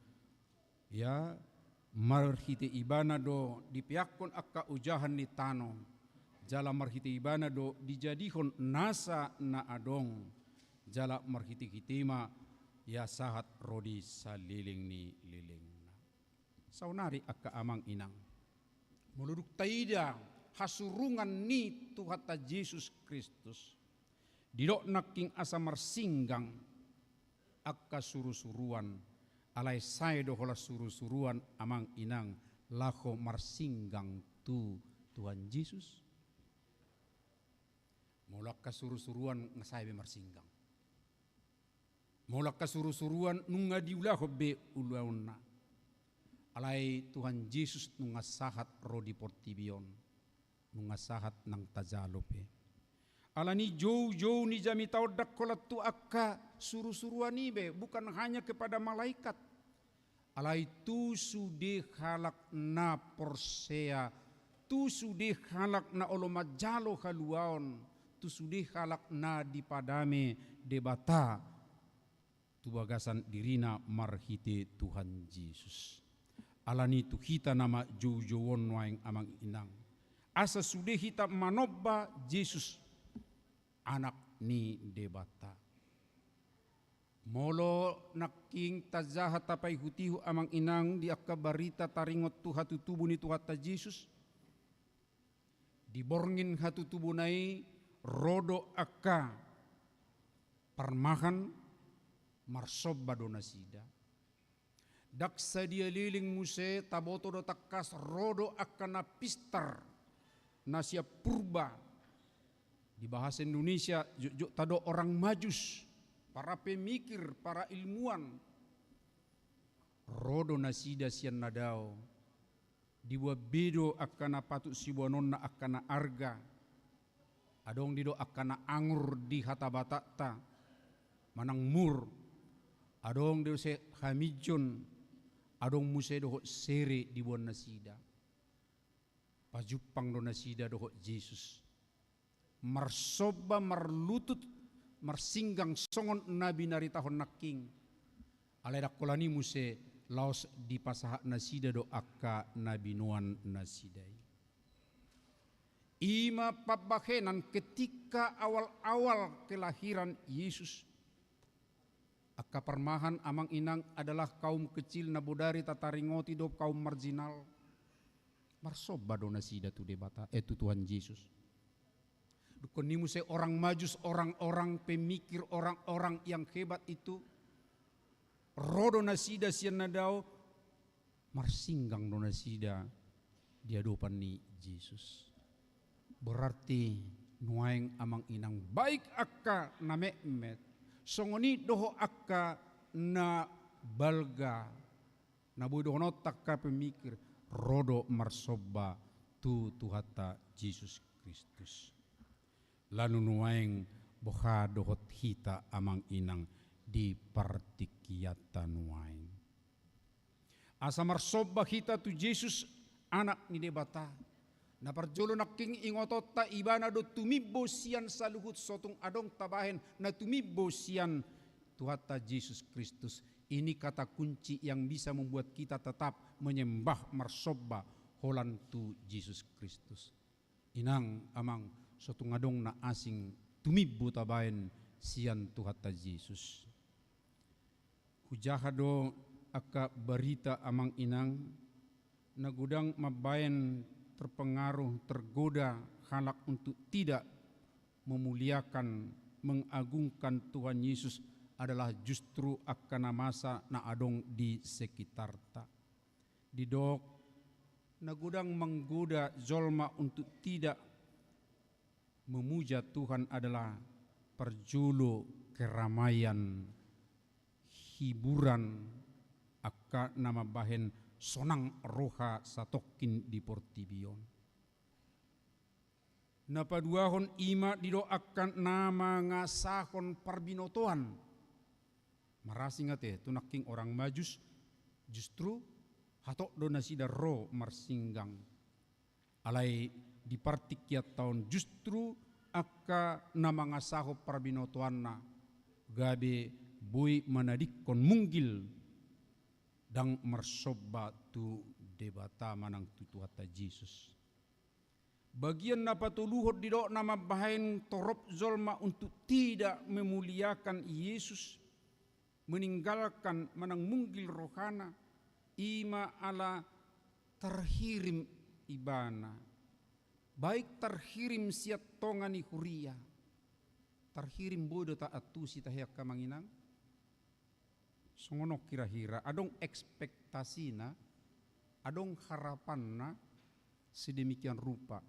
ya, marhite Ibana do dipeakkon angka ojahan ni tano, jala marhite Ibana do dijadihon nasa na adong, jala marhite-hite ma, ya, sahat ro di saleleng ni lelengna. Saonari angka amang inang, molo dung taida hasurungan ni Tuhanta Jesus Kristus, didok nangkin asa marsinggang angka suru-suruan, alai sae do holan suru-suruan amang inang laho marsinggang tu Tuhan Jesus? Molo angka suru-suruan nga sae be marsinggang. Molo angka suru-suruan nunga diulahon be ulaonna. Alai Tuhan Jesus nunga sahat ro di portibi on, nunga sahat nang tajalo pe. Alani i joujou ni jamita on ndang holan tu angka suru-suruan i be, bukan hanya kepada malaikat. Alai tu sude halak na porsea, tu sude halak na olo manjalo haluaon, tu sude halak na dipadame Debata tu bagasan dirina marhite Tuhan Jesus. Alani i tu hita nama joujou on nuaeng amang inang, asa sude hita manomba Jesus, Anak ni Debata. Molo nangkin tajaha tapaihut-ihut amang inang di angka barita taringot tu hatutubu ni Tuhanta Jesus, di borngin hatutubuna i ro do angka parmahan, marsomba do nasida. Ndang sadia leleng muse, taboto do tangkas ro do angka na pistar na sian purba. Di bahasa Indonesia jotjot tadok orang Majus, para pemikir, para ilmuwan. Ro do nasida sian na dao. Diboan be do angka na patut siboanonna, angka na arga. Adong do i do angka na angur di hata Batakta manang mur. Adong do muse haminjon. Adong muse dohot sere diboan nasida. Pajumpang do nasida dohot Jesus. Marsomba, marlutut, marsinggang songon na binaritahon nangkin. Alai ndang holan i muse, laos dipasahat nasida do angka na binoan nasida i. I ma pambahenan ketika awal-awal kelahiran Yesus. Angka parmahan amang inang adalah kaum kecil na bodari tataringoti do kaum marginal. Marsomba do nasida tu Debata, eh, tu Tuhan Jesus. Dungkon i muse orang Majus, orang-orang pemikir, orang-orang yang hebat itu, ro do nasida sian na dao, marsinggang do nasida di adopan ni Jesus. Berarti nuaeng amang inang, baik angka na metmet, songon i dohot angka na balga, na boi dohononta angka pemikir, ro do marsomba tu Tuhanta Jesus Kristus. Lalu nuaeng boha dohot hita amang inang di partingkianta nuaeng? Asa marsomba hita tu Jesus, Anak ni Debata. Na parjolo nangkin ingotonta, Ibana do tumimbo sian saluhut, so tung adong tabahen na tumimbo sian Tuhanta Jesus Kristus. Ini kata kunci yang bisa membuat kita tetap menyembah, marsomba holan tu Jesus Kristus. Inang, amang, so tung adong na asing tumimbo tabaen sian Tuhanta Jesus. Hujaha do angka barita, amang inang, na godang mambaen terpengaruh, tergoda halak untuk tidak memuliakan, mengagungkan Tuhan Yesus adalah justru angka na masa na adong di sekitarta. Didok, na godang manggoda jolma untuk tidak memuja Tuhan adalah parjolo keramaian, hiburan, angka na mambahen sonang roha satongkin di portibi on. Na paduahon i ma didok angka na mangasahon parbinotoan. Marasing ate tu nangkin orang Majus, justru hatop do nasida ro marsinggang. Alai di partingkianta on justru angka na mangasahon parbinotoanna gabe boi manadingkon munggil, ndang marsomba tu Debata manang tu Tuhanta Jesus. Bagian na patoluhon didok na mambahen torop jolma untuk tidak memuliakan Yesus, meninggalkan manang munggil rohana, i ma ala tarhirim ibana. Baik tarhirim sian tonga ni huria. Tarhirim boi do taantusi tahe angka, amang inang? Songon on hira-hira, adong ekspektasina, adong harapanna sedemikian rupa.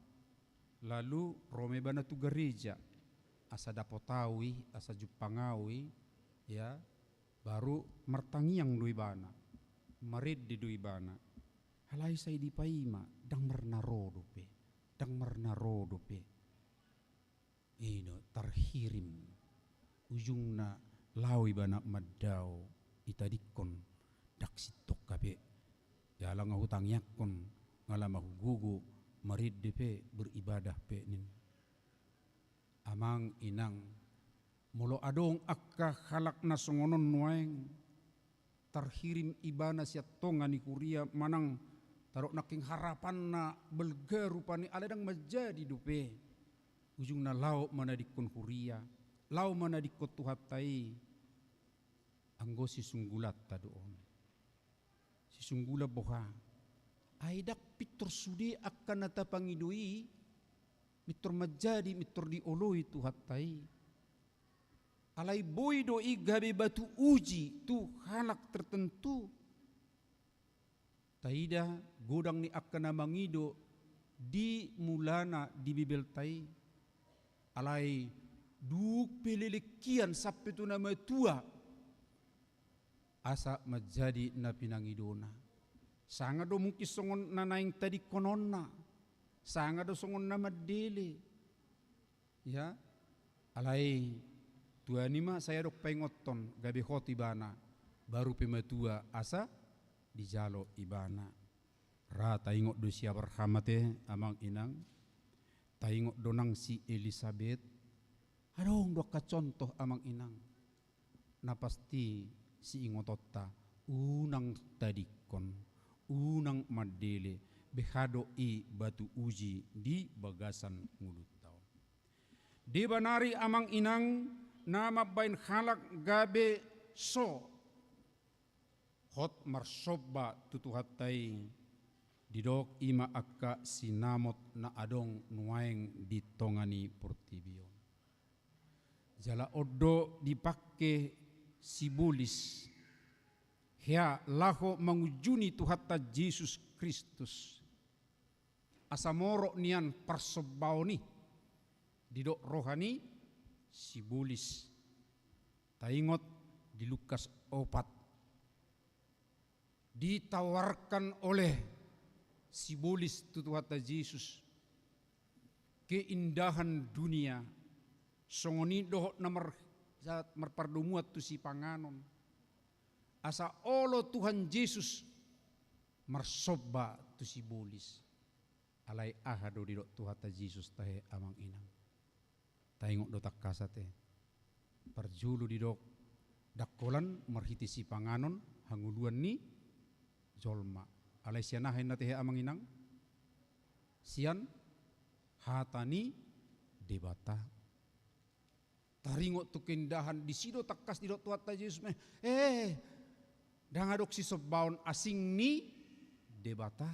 Lalu ro ma ibana tu gareja, asa dapot au i, asa jumpang au i, ya, baru martangiang do ibana, marende do ibana. Alai sai dipaima, ndang marnaro dope, ndang marnaro dope. I do tarhirim. Ujungna laho ibana mandao, itadingkon, ndang sintong hape. Jala nga hutangiangkon, nga laho ma hugogo, marende pe, beribadah pe, ninna. Amang inang, molo adong angka halak na songon on nuaeng, tarhirim ibana sian tonga ni huria manang tadok nangkin harapanna balga rupani alai ndang manjadi dope. Ujungna laho manadingkon huria, laho manadingkon Tuhanta i. Anggo sisunggulanta do on. Sisunggulan boha? Ai ndang pintor sude angka na tapangido i, pintor manjadi, pintor dioloi Tuhanta i. Alai boi do i gabe batu uji tu halak tertentu. Taida godang ni angka na mangido di mulana di Bibelta i. Alai dung pe leleng hian sampe tu na matua, asa manjadi na pinangidona. Sanga do mungkin songon na naeng tadingkononna, sanga do songon na mandele. Ya, alai tuani ma sai adong paingothon, gabe hot ibana, baru pe matua asa dijalo ibana. Ra taingot do si Abraham ate, amang inang, taingot do nang si Elisabet. Adong do angka contoh, amang inang. Na pasti siingotonta, unang tadingkon, unang mandele, beha do i batu uji di bagasan ngolunta on. Deba nari, amang inang, na mambaen halak gabe so hot marsomba tu Tuhanta i, didok i ma angka sinamot na adong nuaeng di tonga ni portibi on. Jala on do dipangke sibolis hea laho mangunjuni Tuhanta Jesus Kristus. Asa morot nian parsombaon i, didok roha ni sibolis. Taingot di Lukas opat. Ditawarkan oleh sibolis tu Tuhanta Jesus keindahan dunia, songon i dohot na mar-, saat marpardomuan tu sipanganon. Asa olo Tuhan Jesus marsomba tu sibolis. Alai aha do didok Tuhanta Jesus tahe, amang inang? Taingot do tangkas ate. Parjolo didok, Ndang holan marhite sipanganon hangoluan ni jolma. Alai sian aha inna tehe, amang inang? Sian hata ni Debata. Taringot tu keindahan, disi do tangkas didok Tuhanta Jesus ma, eh, ndang adong sisombaon asing ni Debata.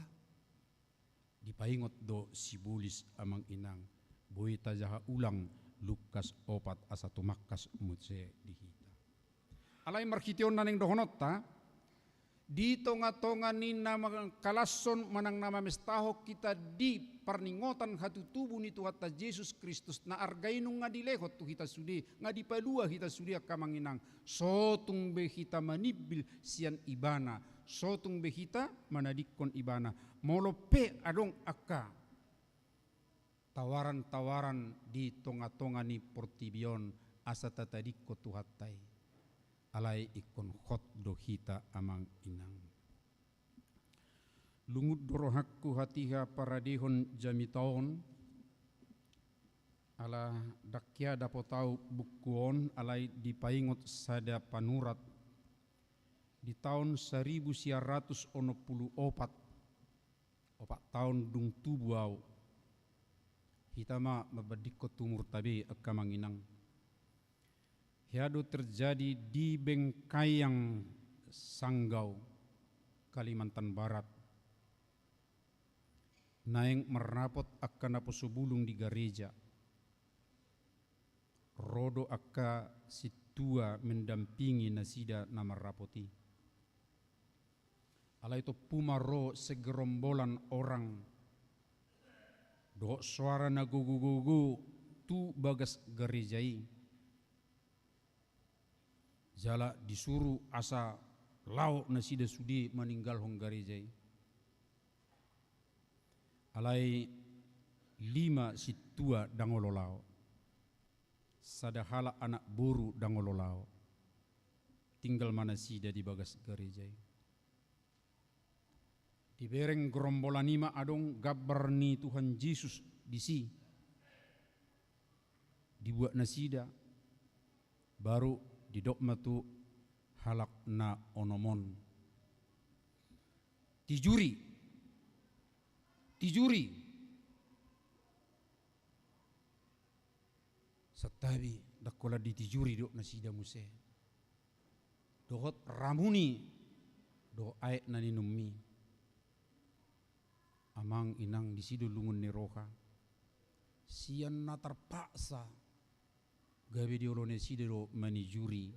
Dipaingot do sibolis, amang inang. Boi tajaha ulang Lukas opat asa tumangkas muse di hita. Alai marhitehon na naeng dohononta, di tonga-tonga ni na mangkalashon manang na mamestahon hita di parningotan hatutubu ni Tuhanta Jesus Kristus, na arga i nunga dilehon tu hita sude, nga dipalua hita sude, angka amang inang, so tung be hita manimbil sian Ibana, so tung be hita manadingkon Ibana, molo pe adong angka tawaran-tawaran di tonga-tonga ni portibi on asa tatadingkon Tuhanta i, alai ingkon hot do hita, amang inang. Lungun do rohangku hatiha paradehon jamita on, ala ndang hea dapot ahu buku on, alai dipaingot sada panurat di taon saribu sia ratus onom pulu opat, opat taon dung tubu ahu. Hita ma mambandingkon tu umurta be, angka amang inang. Hea do terjadi di Bengkayang, Sanggau, Kalimantan Barat. Naeng marrapot angka naposo bulung di gareja. Ro do angka sintua mendampingi nasida na marrapot i. Alai tompu ma ro segerombolan orang dohot soara na gogo-gogo tu bagas gareja i. Jala disuru asa laho nasida sude maninggalhon gareja i. Alai lima sintua ndang olo laho. Sada halak anak boru ndang olo laho. Tinggal ma nasida di bagas gareja i. Dibereng gerombolan i ma adong gambar ni Tuhan Jesus disi. Dibuat nasida, baru didok ma tu halak na onom on, tijuri, tijuri. Santabi, ndang holan ditijuri, didok nasida muse. Dohot ramuni dohot aek na ninummi. Amang inang, disi do lungun ni roha. Sian na tarpaksa gabe dioloi nasida do manijuri.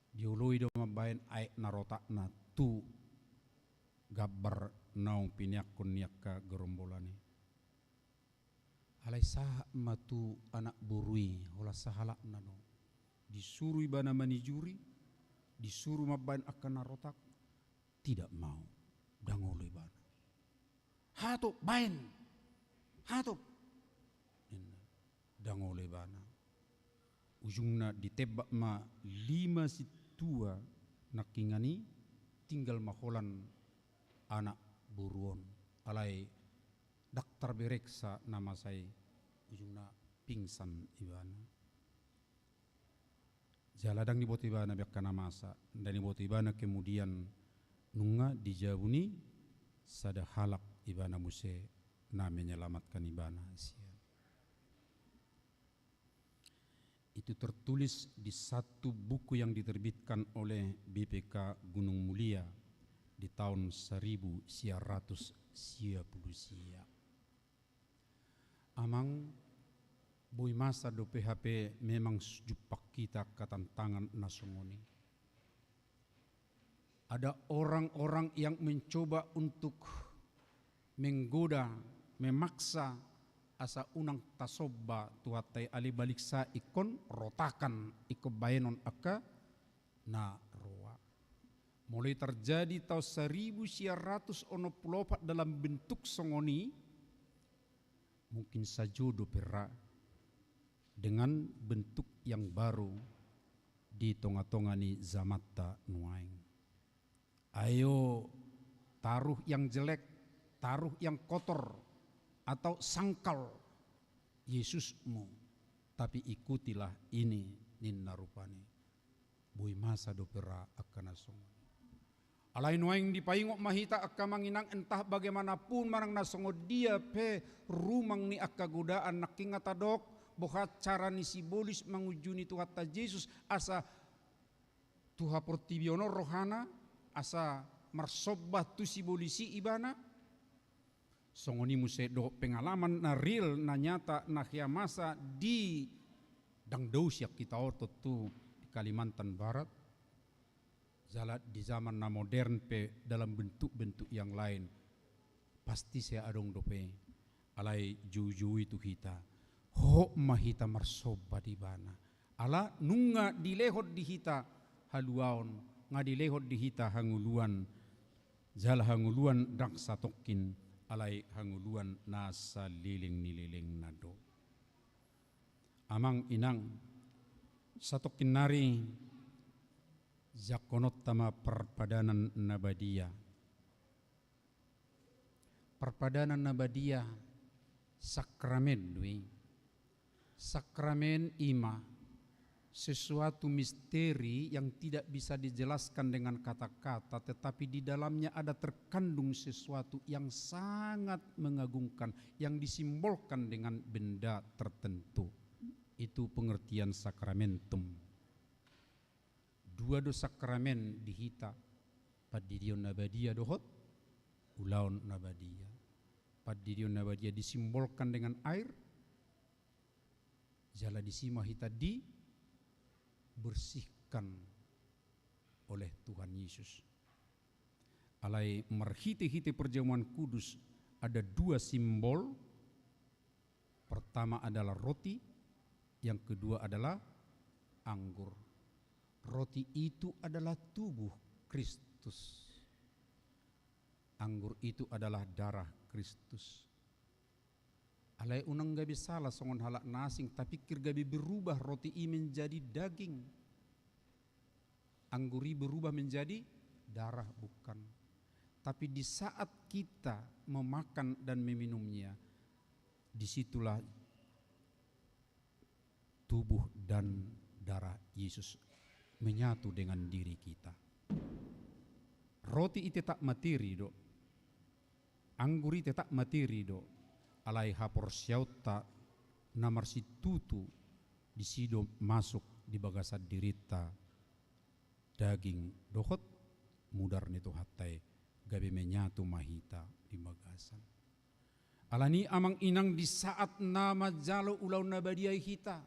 Dioloi do mambaen aek na rotakna tu gambar naung pineangkon ni angka gerombolan i. Alai sahat ma tu anak boru i, holan sahalakna do. Disuru ibana manijuri, disuru mambaen angka na rotak, tidak mau, ndang olo ibana. Hatop, baen, hatop, ninna. Ndang olo ibana. Ujungna ditembak ma lima sintua nangkiningan i, tinggal ma holan anak boru on. Alai ndang tarbereksa na masa i, ujungna pingsan ibana. Jala ndang diboto ibana be angka na masa, ndang diboto ibana kemudian nunga di jabu ni sada halak ibana muse na menyelamatkan ibana sian. Itu tertulis di satu buku yang diterbitkan oleh B P K Gunung Mulia di tahun seribu sia ratus sia pulu sia. Amang, boi masa dope hape memang jumpang hita angka tantangan na songon i. Ada orang-orang yang mencoba untuk menggoda, memaksa, asa unang tasomba Tuhanta i, alai balik sa ingkon rotakan, ingkon baenon angka na roa. Mulai terjadi tahun seribu sia ratus onom pulu opat dalam bentuk songon i, mungkin sajo dope ra dengan bentuk yang baru di tonga-tonga ni zamanta nuaeng. Ayo, taruh yang jelek, taruh yang kotor, atau sangkal Yesusmu, tapi ikutilah ini. ninna rupani. Boi masa dope ra angka na songon i. Alai nuaeng dipaingot ma hita angka amang inang, entah bagaimanapun manang na songon dia pe rumang ni angka godaan, nangkin nga tadok boha cara ni sibolis mangunjuni Tuhanta Jesus asa tu haportibi on rohana, asa marsomba tu sibolis i ibana. Songon i muse dohot pengalaman na real, na nyata, na hea masa di dangdau sian hita on tontu di Kalimantan Barat. Jala di zaman na modern pe dalam bentuk-bentuk yang lain, pasti sai adong dope. Alai joujou i tu hita, hohot ma hita marsomba di ibana. Ala nunga dilehon di hita haluaon, nga dilehon di hita hangoluan, jala hangoluan ndang satongkin, alai hangoluan na saleleng ni lelengna do. Amang inang, satongkin nari jangkononta ma parpadanan na badia. Parpadanan na badia, sakramen do i. Sakramen i ma sesuatu misteri yang tidak bisa dijelaskan dengan kata-kata, tetapi di dalamnya ada terkandung sesuatu yang sangat mengagungkan, yang disimbolkan dengan benda tertentu. Itu pengertian sakramentum. Dua do sakramen di hita, pandidion na badia dohot ulaon na badia. Pandidion na badia disimbolkan dengan air, jala disi ma hita dibersihkan oleh Tuhan Yesus. Alai marhite-hite perjamuan kudus ada dua simbol. Pertama adalah roti, yang kedua adalah anggur. Roti itu adalah tubuh Kristus. Anggur itu adalah darah Kristus. Alai unang gabe sala songon halak na asing, tapikir gabe berubah roti i menjadi daging, anggur i berubah menjadi darah, bukan. Tapi di saat kita memakan dan meminumnya, disitulah tubuh dan darah Yesus menyatu dengan diri kita. Roti i tetap materi do, anggur i tetap materi do, alai haporseaonta na marsitutu, disi do masuk di bagasan dirinta daging dohot mudar ni Tuhanta i, gabe menyatu ma hita di bagasan. Alani amang inang, di saat na manjalo ulaon na badia i hita,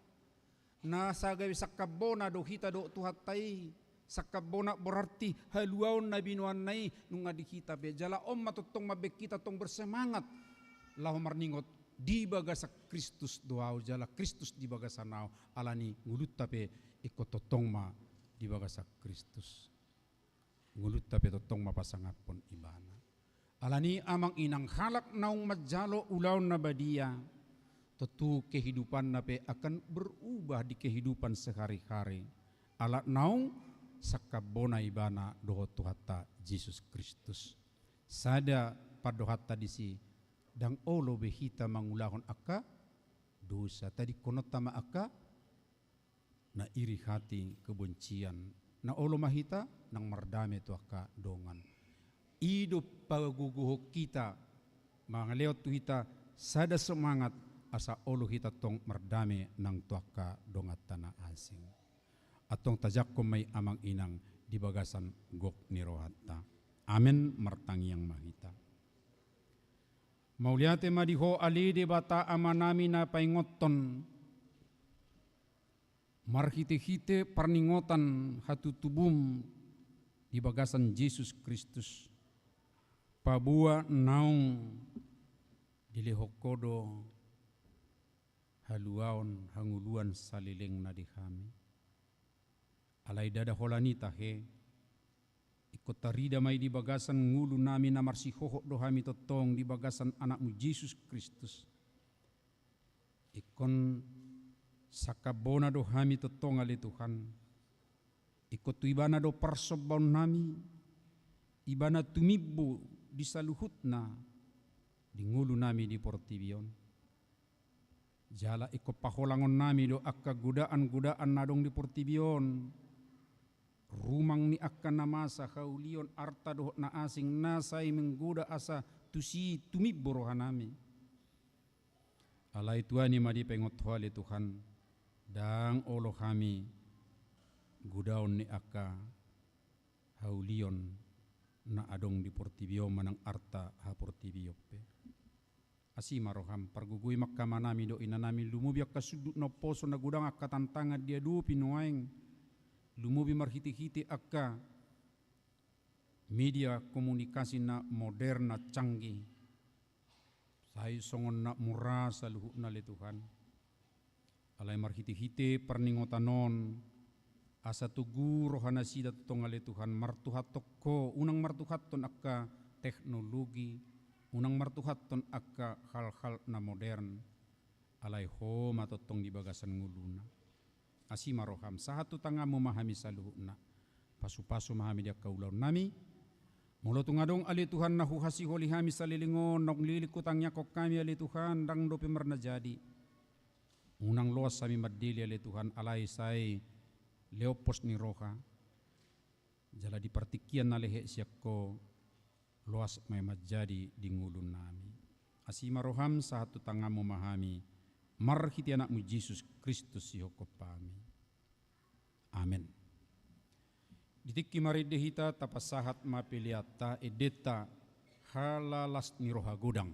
na sagabe sangkap bona do hita dohot Tuhanta i. Sangkap bona berarti haluaon na binoanna i nunga di hita be. Jala on ma tongtong mambaen hita tong bersemangat laho marningot, di bagasan Kristus do ahu jala Kristus di bagasan ahu. Alani ngolunta pe ingkon tongtong ma di bagasan Kristus. Ngolunta pe tongtong ma pasangaphon Ibana. Alani amang inang, halak naung manjalo ulaon na badia, tontu kehidupanna pe akan berubah di kehidupan sehari-hari. Ala naung sangkap bona ibana dohot Tuhanta Jesus Kristus. Sada pandohanta disi, ndang olo be hita mangulahon angka dosa, tadingkononta ma angka na iri hati, kebencian. Na olo ma hita nang mardame tu angka dongan. I do pagogohon hita, mangalehon tu hita sada semangat asa olo hita tong mardame nang tu angka donganta na asing. Antong tajangkon ma i amang inang di bagasan gok ni rohanta. Amen. Martangiang ma hita. Mauliate ma di Ho ale Debata Amanami na paingothon marhitehite parningotan hatutubum di bagasan Jesus Kristus, paboa naung dilehon Ho do haluaon hangoluan salelengna di hami. Alai ndada holan i tahe, ingkon tarida ma i di bagasan ngolunami na marsihohot do hami tongtong di bagasan Anakmu Jesus Kristus. Ingkon sangkap bona do hami tongtong ale Tuhan. Ingkon tu Ibana do parsombaonnami, Ibana tumimbo di saluhutna di ngolunami di portibi on. Jala ingkon paholangonnami do angka godaan-godaan na adong di portibi on. Rumang ni angka na masa, haulion, arta dohot na asing, na sai menggoda asa tusi tumimbo rohanami. Alai tuani ma dipaingot Ho ale Tuhan, ndang olo hami godaon ni angka haulion na adong di portibi on manang arta haportibion pe. Asi ma roham, pargogoi ma angka amanami dohot inanami, lumobi angka sundut na umposo na godang angka tantangan diadopi nuaeng, lumobi marhite-hite angka media komunikasi na modern na canggih. Sai songon na mura saluhutna ale Tuhan. Alai marhite-hite parningotan on, asa togu rohanasida tongtong ale Tuhan, martuhathon Ho, unang martuhathon angka teknologi, unang martuhathon angka hal-hal na modern, alai Ho ma tongtong di bagasan ngoluna. Asi ma roham, sahat tu tanganmu ma hami saluhutna. Pasu-pasu ma hami di angka ulaonnami. Molo tung adong ale Tuhan na huhasiholi hami saleleng on, naung leleng hutangiangkon hami ale Tuhan, ndang dope marnajadi. Unang loas hami mandele ale Tuhan, alai sai lehon pos ni roha. Jala di partingkian na lehet sian Ho, loas ma i manjadi di ngolunami. Asi ma roham, sahat tu tanganmu ma hami, marhite Anakmu Jesus Kristus sihophopami. Amen. Di tingki marende hita, tapasahat ma peleanta, endenta, Halalas ni roha godang.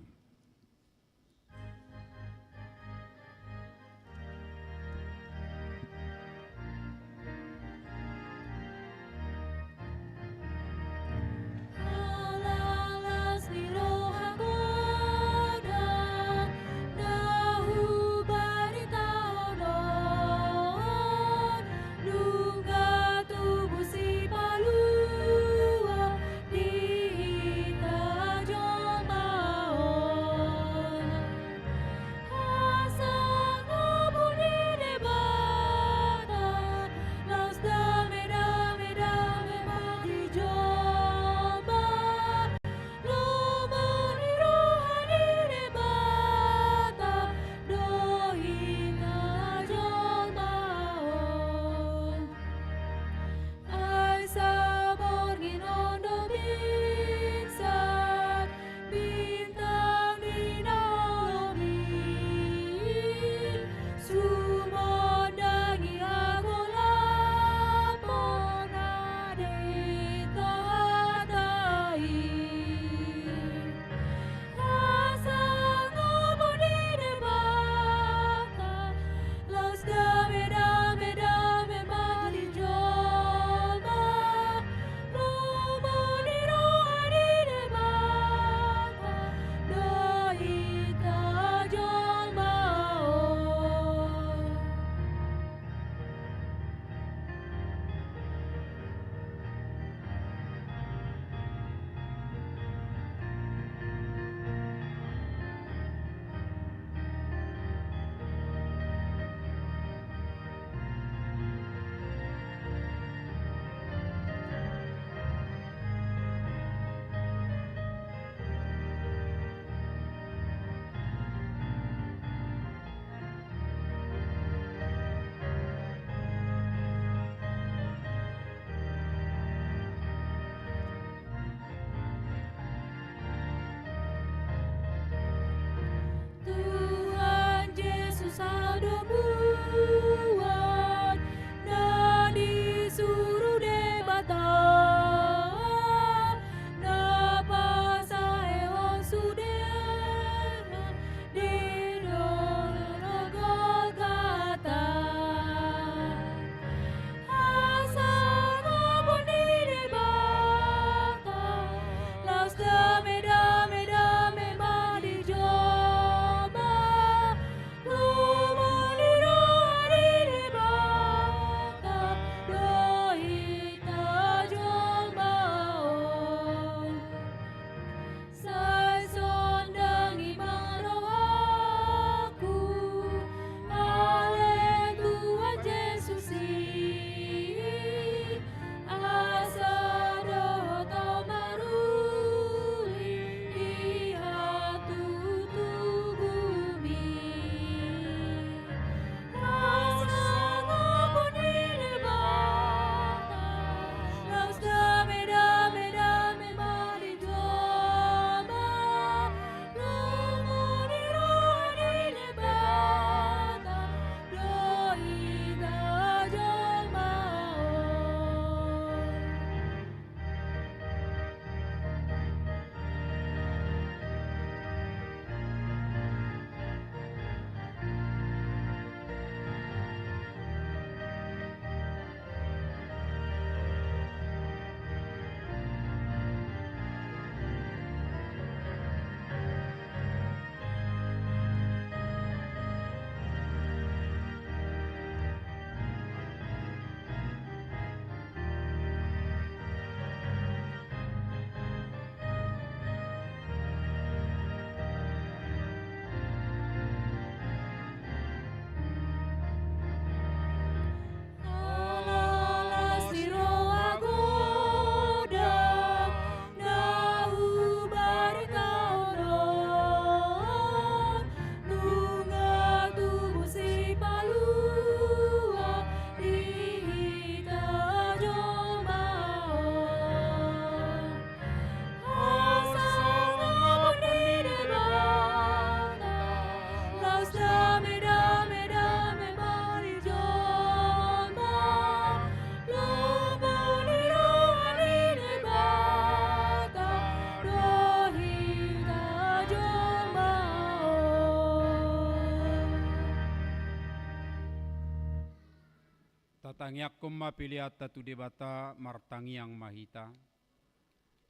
Tangiangkon ma peleanta tu Debata, martangiang ma hita.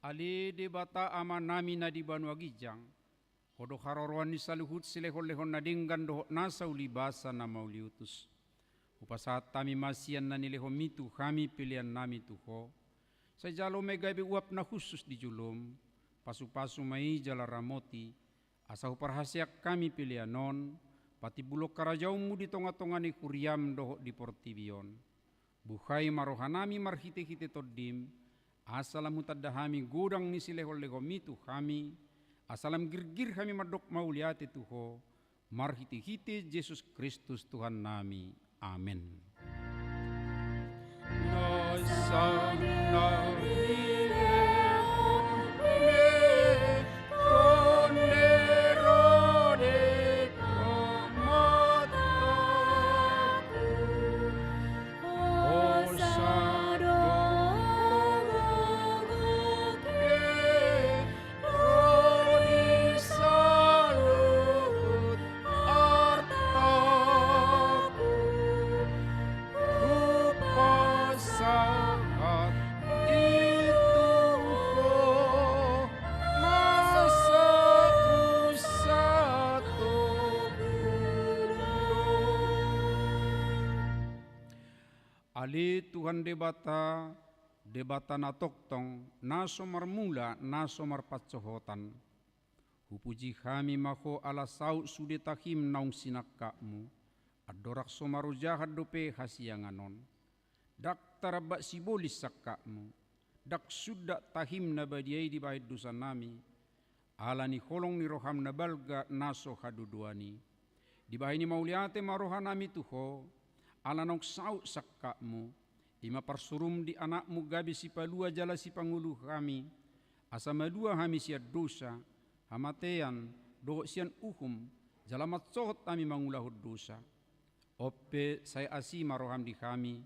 Ale Debata Amanami na di banua ginjang, Ho do haroroan ni saluhut silehonlehon na denggan dohot nasa ulibasa na mauliutus. Hupasahat hami ma sian na nilehonMi tu hami peleannami tu Ho. Sai jalo ma i gabe uap na hushus di joloM, pasupasu ma i jala ramoti, asa huparhaseang hami pelean on patimbulhon harajaonMu di tongatonga ni huriaM dohot di portibi on. Buhai ma rohanami marhitehite TondiM, asa lam hutanda hami godang ni silehonlehonMi tu hami, asa lam girgir hami mandok mauliate tu Ho, marhitehite Jesus Kristus Tuhannami. Amen. Ale Tuhan Debata, Debata na tongtong, na so marmula, na so marpansohotan. Hupuji hami ma Ho ala saut sude tahim naung sinangkapMu, andorang so marojahan dope hasiangan on. Ndang taramba sibolis sangkapMu, ndang sundat tahim na badia i dibahen dosanami, ala ni holong ni rohaM na balga na so hadodoan i. Dibahen i mauliate ma rohanami tu Ho, ala naung saut sangkapMu, i ma parsuruM di AnakMu gabe Sipalua jala Sipangolu hami, asa malua hami sian dosa, hamatean, dohot sian uhum, jala mansohot hami mangulahon dosa. On pe sai asi ma rohaM di hami,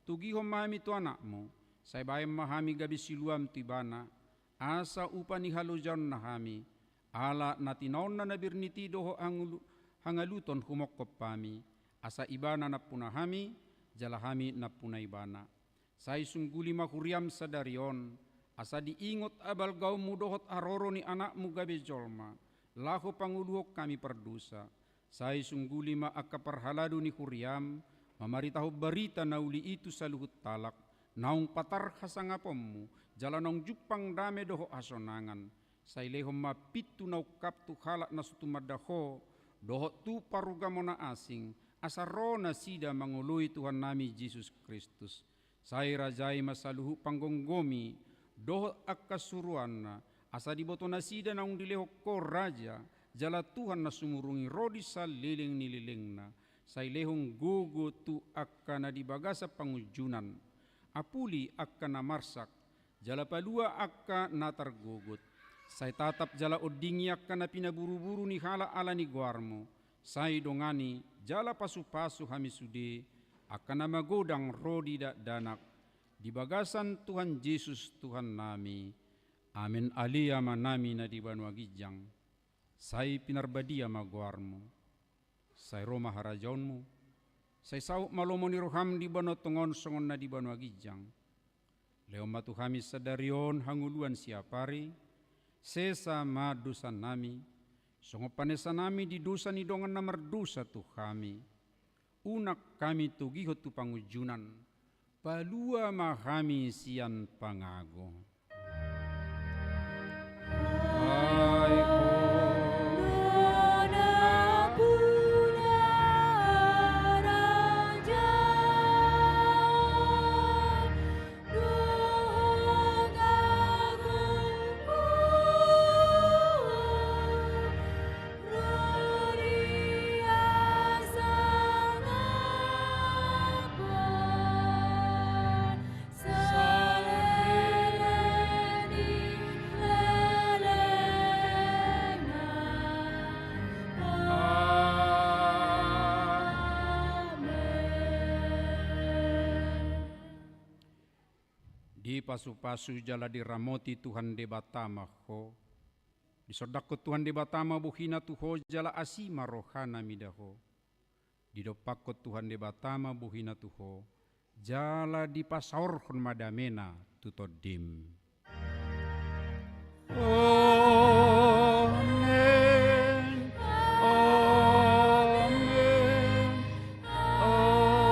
togihon ma hami tu AnakMu, sai bahen ma hami gabe siluaM tu Ibana, asa upa ni halojaonna hami, ala na tinaonna na bernit i dohot hangulu-, hangaluton humophop hami, asa Ibana nampuna hami, jala hami nampuna Ibana. Sai sungguli ma huriaM sadari on, asa diingot habalgaonMu dohot haroro ni AnakMu gabe jolma, laho pangoluhon hami pardosa. Sai sungguli ma angka parhalado ni huriaM, mamaritahon barita na uli i tu saluhut halak, naung patar hasangaponMu, jala naung jumpang dame dohot hasonangan. Sai lehon ma pintu na ungkap tu halak na so tumanda Ho, dohot tu parugamo na asing, asa ro nasida mangoloi Tuhannami Jesus Kristus. Sai rajai ma saluhut panggomgomi, dohot angka suruanna, asa diboto nasida naung dilehon Ho raja, jala Tuhan na sumurung i ro di saleleng ni lelengna. Sai lehon gogo tu angka na di bagasan pangunjunan. Apuli angka na marsak, jala palua angka na targogot. Sai tatap jala ondingi angka na pinaburuburu ni halak ala ni goarMu. Sai dongani jala pasupasu hami sude, angka na magodang ro di dakdanak, di bagasan Tuhan Jesus Tuhannami. Amen. Ale Amanami na di banua ginjang, sai pinarbadia ma goarMu. Sai ro ma harajaonMu. Sai saut ma lomo ni rohaM di banua tonga on songon na di banua ginjang. Lehon ma tu hami sadari on hangoluan siapari, sesa ma dosanami, songon panesanami di dosa ni dongan na mardosa tu hami. Unang hami togihon tu pangunjunan, palua ma hami sian pangago. Ai ho nampuna harajaon dohot agung, ro di hasangapon saleleng ni lelengna. Amen. Dipasupasu jala diramoti Tuhan Debata ma ho. Disondangkon Tuhan Debata ma bohiNa tu ho jala asi ma rohaNa mida ho. Didompakkon Tuhan Debata ma bohiNa tu ho jala dipasaorhon ma damena tu tondim. Amen. Amen. Amen.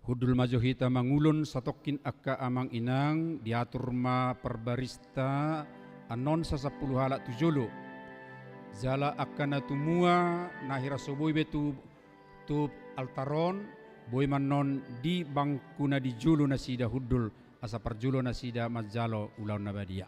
Hundul ma jo hita mangulon satongkin angka amang inang, diatur ma parbarista annon sasampulu halak tu jolo. Jala angka na tumua na hira so boi be tu, tu altar on, boi ma annon di bangku na di jolo nasida hundul, asa parjolo nasida manjalo ulaon na badia.